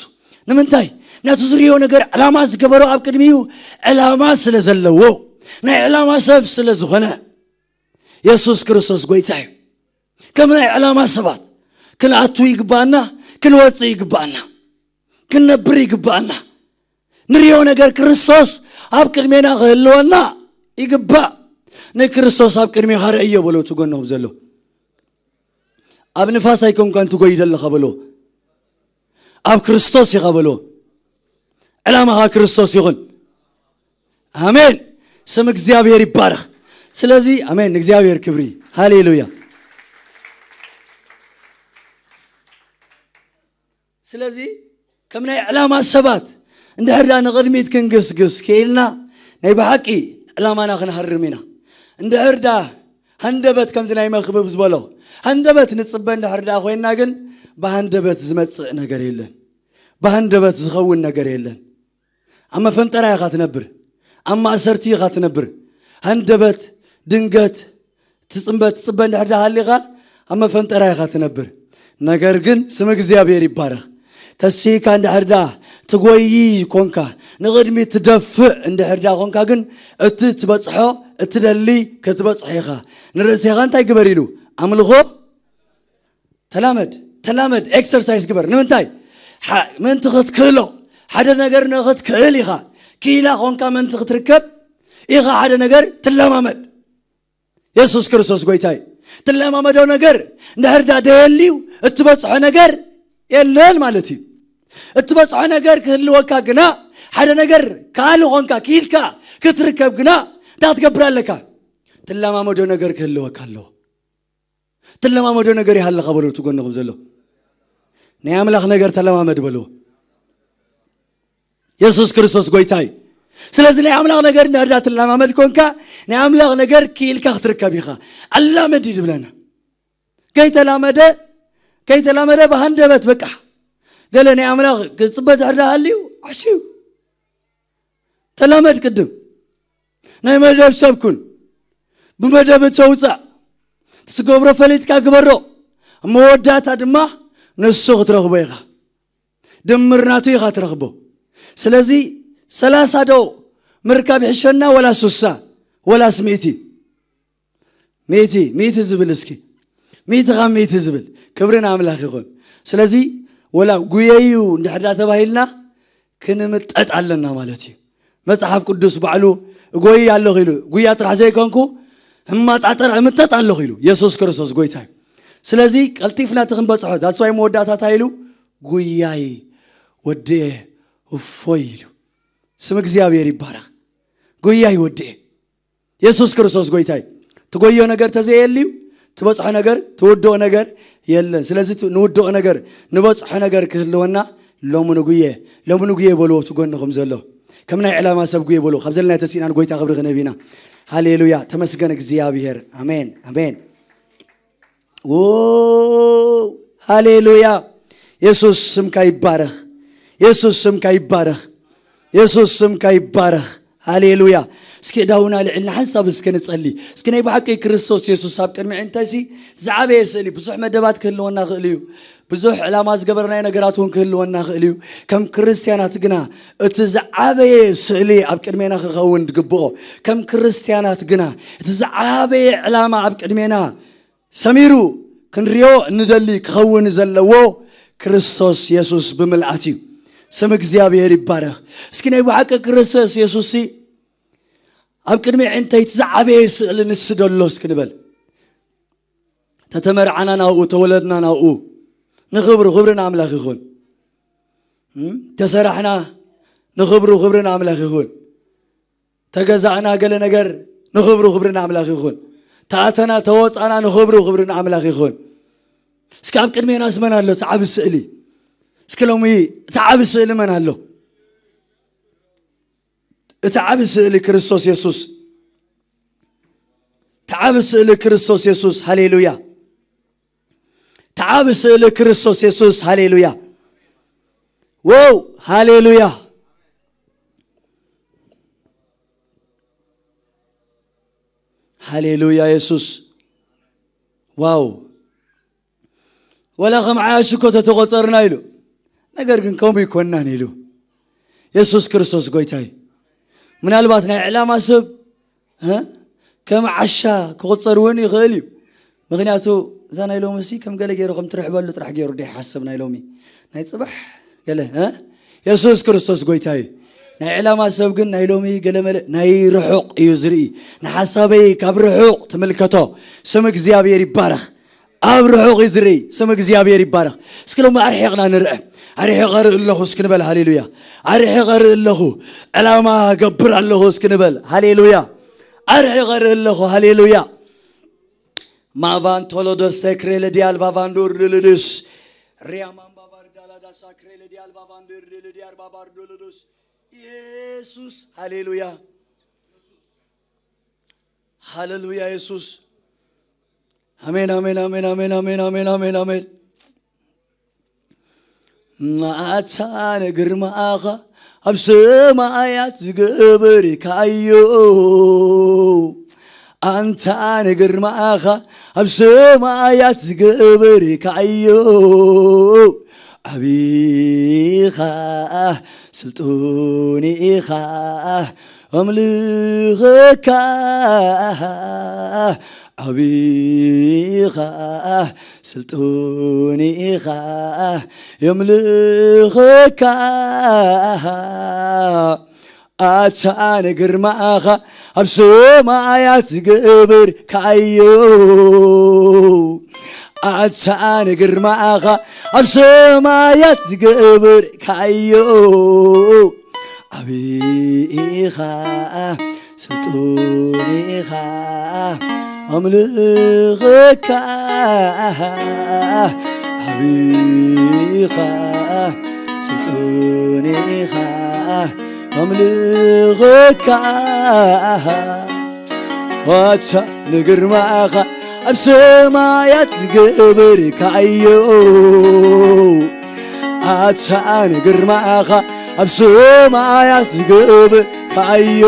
ንምንታይ ነቲ ዝርዮ ነገር ዕላማ ዝገበሮ ኣብ ቅድሚኡ ዕላማ ስለ ዘለዎ ናይ ዕላማ ሰብ ስለ ዝኾነ የሱስ ክርስቶስ ጎይታ እዩ ከም ናይ ዕላማ ሰባት ክንኣቱ ይግባኣና ክንወፅእ ይግባኣና ክንነብር ይግባኣና ንሪኦ ነገር ክርስቶስ ኣብ ቅድሜና ክህልወና ይግባእ ንክርስቶስ ኣብ ቅድሜኻ ረእዮ በሎ እቲ ጎንኹም ዘሎ ኣብ ንፋስ ኣይኮንካን ትጎይ ዘለኻ በሎ ኣብ ክርስቶስ ኢኻ በሎ ዕላማኻ ክርስቶስ ይኹን ኣሜን ስም እግዚኣብሔር ይባረኽ ስለዚ ኣሜን ንእግዚኣብሔር ክብሪ ሃሌሉያ ስለዚ ከም ናይ ዕላማ ሰባት እንድሕር ዳ ንቕድሚት ክንግስግስ ክኢልና ናይ ብሓቂ ዕላማና ክንሃርም ኢና እንድሕር ዳ ሃንደበት ከምዚ ናይ መክብብ ዝበሎ ሃንደበት ንፅበ እንድሕር ዳ ኮይንና ግን ብሃንደበት ዝመፅእ ነገር የለን ብሃንደበት ዝኸውን ነገር የለን ኣብ መፈንጠራ ኢኻ ትነብር ኣብ ማእሰርቲ ኢኻ ትነብር ሃንደበት ድንገት ትጽምበ ትጽበ እንድሕር ደኣ ሃሊኻ ኣብ መፈንጠራ ኢኻ ትነብር። ነገር ግን ስም እግዚኣብሔር ይባረኽ። ተሲካ እንድሕር ደኣ ትጎይ ኮንካ፣ ንቕድሚት ትደፍእ እንድሕር ደኣ ኮንካ ግን እቲ ትበጽሖ እትደሊ ክትበጽሖ ኢኻ። ንርእስኻ እንታይ ግበር ኢሉ? ኣምልኾ ተላመድ፣ ተላመድ፣ ኤክሰርሳይዝ ግበር። ንምንታይ? ሓ- ምእንቲ ክትክእሎ፣ ሓደ ነገር ንክትክእል ኢኻ። ክኢላ ኮንካ ምእንቲ ክትርከብ ኢኻ ሓደ ነገር ትለማመድ። የሱስ ክርስቶስ ጎይታይ። ትለማመዶ ነገር እንድሕር ዳ ደየልዩ እትበጽሖ ነገር የለን ማለት እዩ። እትበጽሖ ነገር ክህልወካ ግና፣ ሓደ ነገር ካል ኾንካ ክኢልካ ክትርከብ ግና እንታይ ክትገብር ኣለካ? ትለማመዶ ነገር ክህልወካ ኣለዎ። ትለማመዶ ነገር ይሃለኻ በሎ፣ ትጎንኹም ዘሎ ናይ ኣምላኽ ነገር ተለማመድ በሎ። የሱስ ክርስቶስ ጎይታይ። ስለዚ ናይ ኣምላኽ ነገር እንድሕር ዳ ትለማመድ ኮንካ፣ ናይ ኣምላኽ ነገር ክኢልካ ክትርከብ ኢኻ። ኣላመድ እዩ ዝብለና። ከይተላመደ፣ ከይተላመደ ብሃንደበት በቃ። ገለ ናይ ኣምላኽ ክጽበ ድሕር ዳ ሃልዩ፣ ዓሽዩ። ተላመድ ቅድም። ናይ መደብ ሰብ ኩን። ብመደብ እተውጻእ። ትስገብሮ ፈሊጥካ ግበሮ። ኣብ መወዳእታ ድማ ንሱ ክትረኽቦ ኢኻ። ድምር ናቱ ኢኻ ትረኽቦ። ስለዚ ሰላሳ ዶ ምርካብ ይሕሸና ወላ ሱሳ ወላስ ሚእቲ? ሚእቲ፣ ሚእቲ ዝብል እስኪ። ሚእቲ ካብ ሚእቲ ዝብል። ክብሪ ንኣምላኽ ይኹን። ስለዚ ወላ ጉየዩ እንድሕር ዳ ተባሂልና ክንምጠጥ ኣለና ማለት እዩ። መጽሓፍ ቅዱስ ባዕሉ እጎይ ኣለኹ ኢሉ፣ ጉያ ጥራሕ ዘይኮንኩ እማጣጠር እምጠጥ ኣለኹ ኢሉ የሱስ ክርስቶስ ጎይታ እዩ። ስለዚ ቀልጢፍና እቲ ክንበጽሖ፣ that's why መወዳእታ እንታይ ኢሉ? ጉያይ ወድኤ እፎይ ኢሉ። ስም እግዚኣብሔር ይባረኽ። ጉያይ ወድኤ። የሱስ ክርስቶስ ጎይታይ። ትጎዮ ነገር ተዘየልዩ ትበጽሖ ነገር ትውድኦ ነገር የለን። ስለዚ እቲ ንውድኦ ነገር ንበጽሖ ነገር ክህልወና ሎሚ ንጉየ፣ ሎሚ ንጉየ በልዎ ትጎንኹም ዘሎ። ከም ናይ ዕላማ ሰብ ጉየ በልዎ። ካብ ዘለና ተሲእናን ጎይታ ክብሪ ክንህብ ኢና። ሃሌሉያ፣ ተመስገን እግዚኣብሔር። ኣሜን፣ ኣሜን። ዎ፣ ሃሌሉያ። የሱስ ስምካ ይባረኽ። የሱስ ስምካ ይባረኽ። የሱስ ስምካ ይባረኽ። ሃሌሉያ። እስኪ እዳውና ልዕልና ሓንሳብ እስኪ ንጸሊ። እስኪ ናይ ብሓቂ ክርስቶስ የሱስ ኣብ ቅድሚ ዕንተሲ ዝዓበየ ስእሊ ብዙሕ መደባት ክህልወና ክእል እዩ። ብዙሕ ዕላማ ዝገበርናዮ ነገራት እውን ክህልወና ክእል እዩ። ከም ክርስትያናት ግና እቲ ዝዓበየ ስእሊ ኣብ ቅድሜና ክኸውን ዝግብኦ፣ ከም ክርስትያናት ግና እቲ ዝዓበየ ዕላማ ኣብ ቅድሜና ሰሚሩ ክንሪኦ እንደሊ ክኸውን ዘለዎ ክርስቶስ የሱስ ብምልኣት እዩ። ስም እግዚኣብሔር ይባረኽ። እስኪ ናይ ብሓቂ ክርስቶስ የሱስ ኣብ ቅድሚ ዕንተይቲ ዝዓበየ ስእሊ ንሱ ደሎ እስኪ ንበል። ተተመርዓና ናብኡ፣ ተወለድና ናብኡ። ንኽብሩ፣ ክብሪ ንኣምላኽ ይኹን። እም? ተሰራሕና ንኽብሩ፣ ክብሪ ንኣምላኽ ይኹን። ተገዛእና ገለ ነገር ንኽብሩ፣ ክብሪ ንኣምላኽ ይኹን። ተኣተና፣ ተወፃና ንኽብሩ፣ ክብሪ ንኣምላኽ ይኹን። እስኪ ኣብ ቅድሜና ዝመን ኣሎ እቲ ዓቢ ስእሊ? እስኪ ሎሚ እቲ ዓቢ ስእሊ መን ኣሎ? እቲ ዓቢ ስእሊ ክርስቶስ የሱስ። እቲ ዓቢ ስእሊ ክርስቶስ የሱስ። ሃሌሉያ። እቲ ዓቢ ስእሊ ክርስቶስ የሱስ። ሃሌሉያ። ዎው፣ ሃሌሉያ። ሃሌሉያ የሱስ። ዋው። ወላ ከም ዓያሹ እኮ ተተቖጸርና ኢሉ። ነገር ግን ከምኡ ይኮናን ኢሉ። የሱስ ክርስቶስ ጎይታ እዩ። ምናልባት ናይ ዕላማ ሰብ፣ እ? ከም ዓሻ ክቑጸር እውን ይኽእል እዩ። ምኽንያቱ እዛ ናይ ሎሚ ሲ ከም ገለ ገይሩ ከም ትርሕበሉ ጥራሕ ገይሩ ዶ ይሓስብ ናይ ሎሚ? ናይ ጽባሕ ገለ፣ እ? የሱስ ክርስቶስ ጎይታ እዩ። ናይ ዕላማ ሰብ ግን ናይ ሎሚ ገለ መለ ናይ ርሑቕ እዩ ዝርኢ። ንሓሳበይ ካብ ርሑቕ ትምልከቶ። ስም እግዚኣብሔር ይባረኽ። ኣብ ርሑቕ እዩ ዝርኢ። ስም እግዚኣብሔር ይባረኽ። እስኪ ሎሚ ኣርሒቕና ንርአ። ኣርሒቐ ርኢ ኣለኹ እስኪ ንበል። ሃሌሉያ። ኣርሒቐ ርኢ ኣለኹ። ዕላማ ገብር ኣለኹ እስኪ ንበል። ሃሌሉያ። ኣርሒቐ ርኢ ኣለኹ። ሃሌሉያ። ማቫን ቶሎዶስ ሰክሬ ለዲያል ባቫንዱር ድልድስ ሪያማን ባባር ዳላዳ ሳክሬ ለዲያል ባቫንዱር ድልድያር ባባር ዱልዱስ ኢየሱስ። ሃሌሉያ። ሃሌሉያ የሱስ። ኣሜን፣ ኣሜን፣ ኣሜን፣ ኣሜን፣ ኣሜን፣ ኣሜን፣ ኣሜን፣ ኣሜን። መዓት ሳነ ግርማኻ ኣብ ሰማያት ዝገበርካዮ፣ ኣንታ ንግርማኻ ኣብ ሰማያት ዝገበርካዮ፣ ዓቢኻ ስልጡን ኢኻ ኣምልኸካ፣ ዓቢኻ ስልጡን ኢኻ የምልኸካ። ኣታ ንግርማኻ ኣብ ሰማያት ዝገበርካዮ፣ ኣታ ንግርማኻ ኣብ ሰማያት ዝገበርካዮ፣ ዓቢኻ ስልጡን ኢኻ ኣምልኸካ፣ ዓቢኻ ስልጡን ኢኻ ኣምልኸካ። ኣታ ንግርማኻ ኣብ ሰማያት ዝገበርካዮ፣ ኣታ ንግርማኻ ኣብ ሰማያት ዝገበርካዮ፣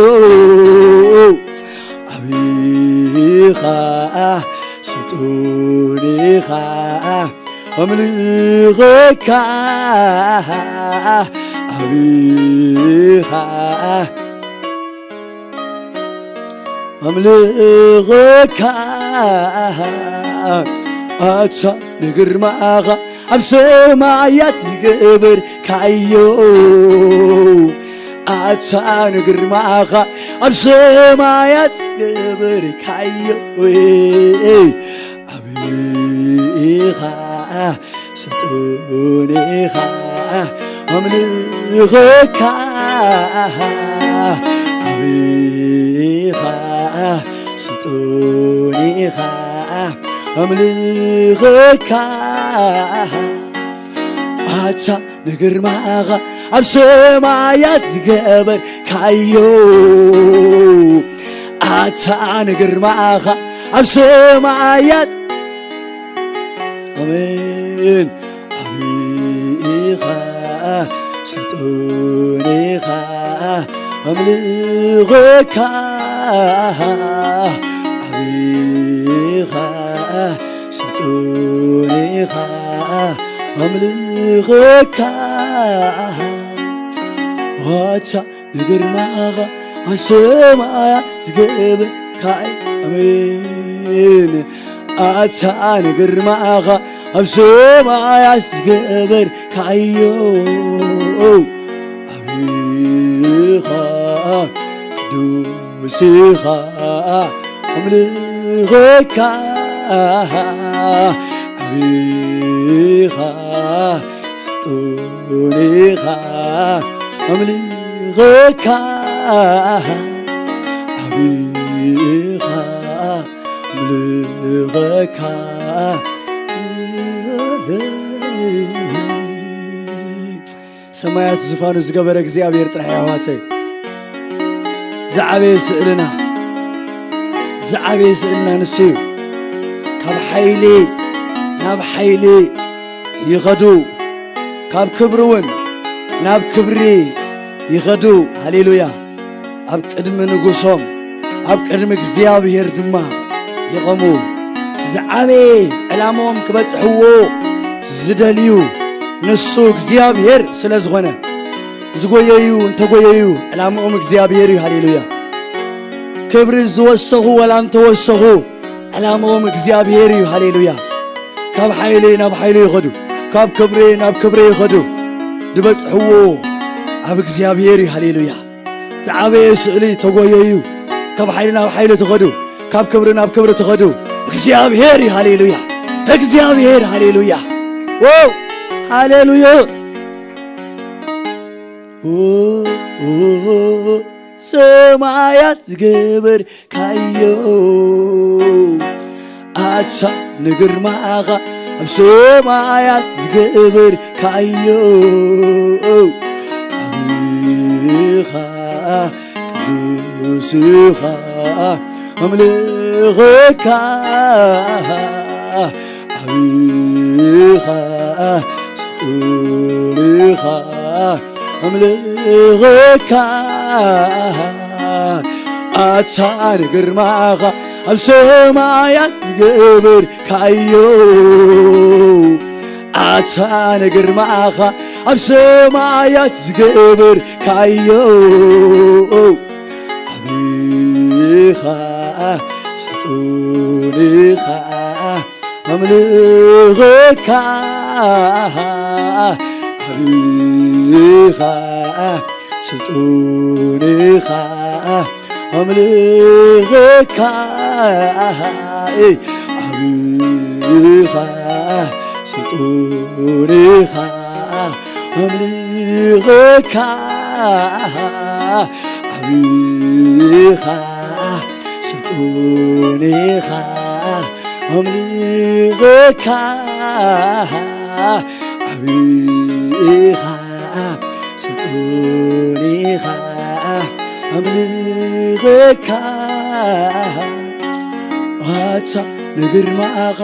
ዓቢኻ ስልጡን ኢኻ ኣምልኸካ፣ ዓቢኻ ኣምልኸካ። ኣታ ንግርማኻ ኣብ ሰማያት ዝገበርካዮ፣ ኣታ ንግርማኻ ኣብ ሰማያት ዝገበርካዮ፣ ዓቢኻ ስልጡን ኢኻ ኣምልኸካ፣ ዓቢኻ ስልጡን ኢኻ ኣምልኸካ። ኣታ ንግርማኻ ኣብ ሰማያት ዝገበርካዮ፣ ኣታ ንግርማኻ ኣብ ሰማያት፣ ኣሜን። ዓቢኻ ስልጡን ኢኻ ኣምልኸካ፣ ዓቢኻ ስልጡን ኢኻ ኣምልኸካ። ኣታ ንግርማኻ ኣብ ሰማያት ዝገበርካዮ፣ ኣሜን። ኣታ ንግርማኻ ኣብ ሰማያት ዝገበርካዮ፣ ዓቢኻ ቅዱስ ኢኻ ኣምልኸካ፣ ዓቢኻ ስልጡን ኢኻ ኣምልኸካ፣ ዓቢኻ ኣምልኸካ። ሰማያት ዝፋኑ ዝገበረ እግዚኣብሔር ጥራሕ እዩ ኣሕዋተይ። ዝዓበየ ስእልና፣ ዝዓበየ ስእልና ንሱ እዩ። ካብ ሓይሊ ናብ ሓይሊ ይኸዱ፣ ካብ ክብሪ እውን ናብ ክብሪ ይኸዱ። ሃሌሉያ። ኣብ ቅድሚ ንጉሶም፣ ኣብ ቅድሚ እግዚኣብሔር ድማ ይቐሙ። ዝዓበየ ዕላምኦም ክበጽሕዎ ዝደልዩ ንሱ እግዚኣብሔር ስለ ዝኾነ፣ ዝጎየዩ እንተጎየዩ ዕላምኦም እግዚኣብሔር እዩ። ሃሌሉያ። ክብሪ ዝወሰኹ ወላ እንተወሰኹ ዕላምኦም እግዚኣብሔር እዩ። ሃሌሉያ። ካብ ሓይሊ ናብ ሓይሊ ይኸዱ፣ ካብ ክብሪ ናብ ክብሪ ይኸዱ። ዝበጽሕዎ ኣብ እግዚኣብሔር እዩ። ሃሌሉያ። ዝዓበየ ስእሊ ተጎየዩ፣ ካብ ሓይሊ ናብ ሓይሊ ትኸዱ፣ ካብ ክብሪ ናብ ክብሪ ትኸዱ። እግዚኣብሔር እዩ። ሃሌሉያ። እግዚኣብሔር፣ ሃሌሉያ። ዎ፣ ሃሌሉያ። ዎ፣ ዎ፣ ሰማያት ዝገበርካዮ፣ ኣታ ንግርማኻ ኣብ ሰማያት ዝገበርካዮ፣ ዓቢኻ ቅዱስ ኢኻ ኣምልኸካ፣ ዓቢኻ ስጡር ኢኻ ኣምልኸካ። ኣታ ንግርማኻ ኣብ ሰማያት ዝገበርካዮ ኣታ ንግርማኻ ኣብ ሰማያት ዝገበርካዮ ዓቢኻ ስልጡንኻ ኣምልኸካ ዓቢኻ ስልጡንኻ ኣምልኸካ ዓቢኻ ስልጡንኻ ኣምልኸካ ዓቢኻ ስልጡንኻ ኣምልኸካ ዓቢኻ ስልጡንኻ ኣምልኸካ ኣታ ንግርማኻ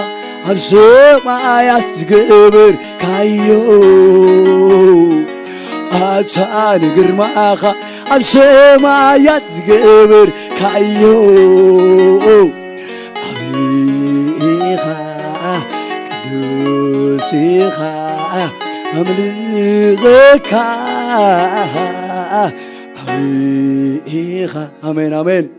ኣብ ሰማያት ዝገበርካዮ ኣታ ንግርማኻ ኣብ ሰማያት ዝገበርካዮ ዓቢኻ ቅዱስ ኢኻ ኣምልኸካ ዓቢኻ ኣሜን ኣሜን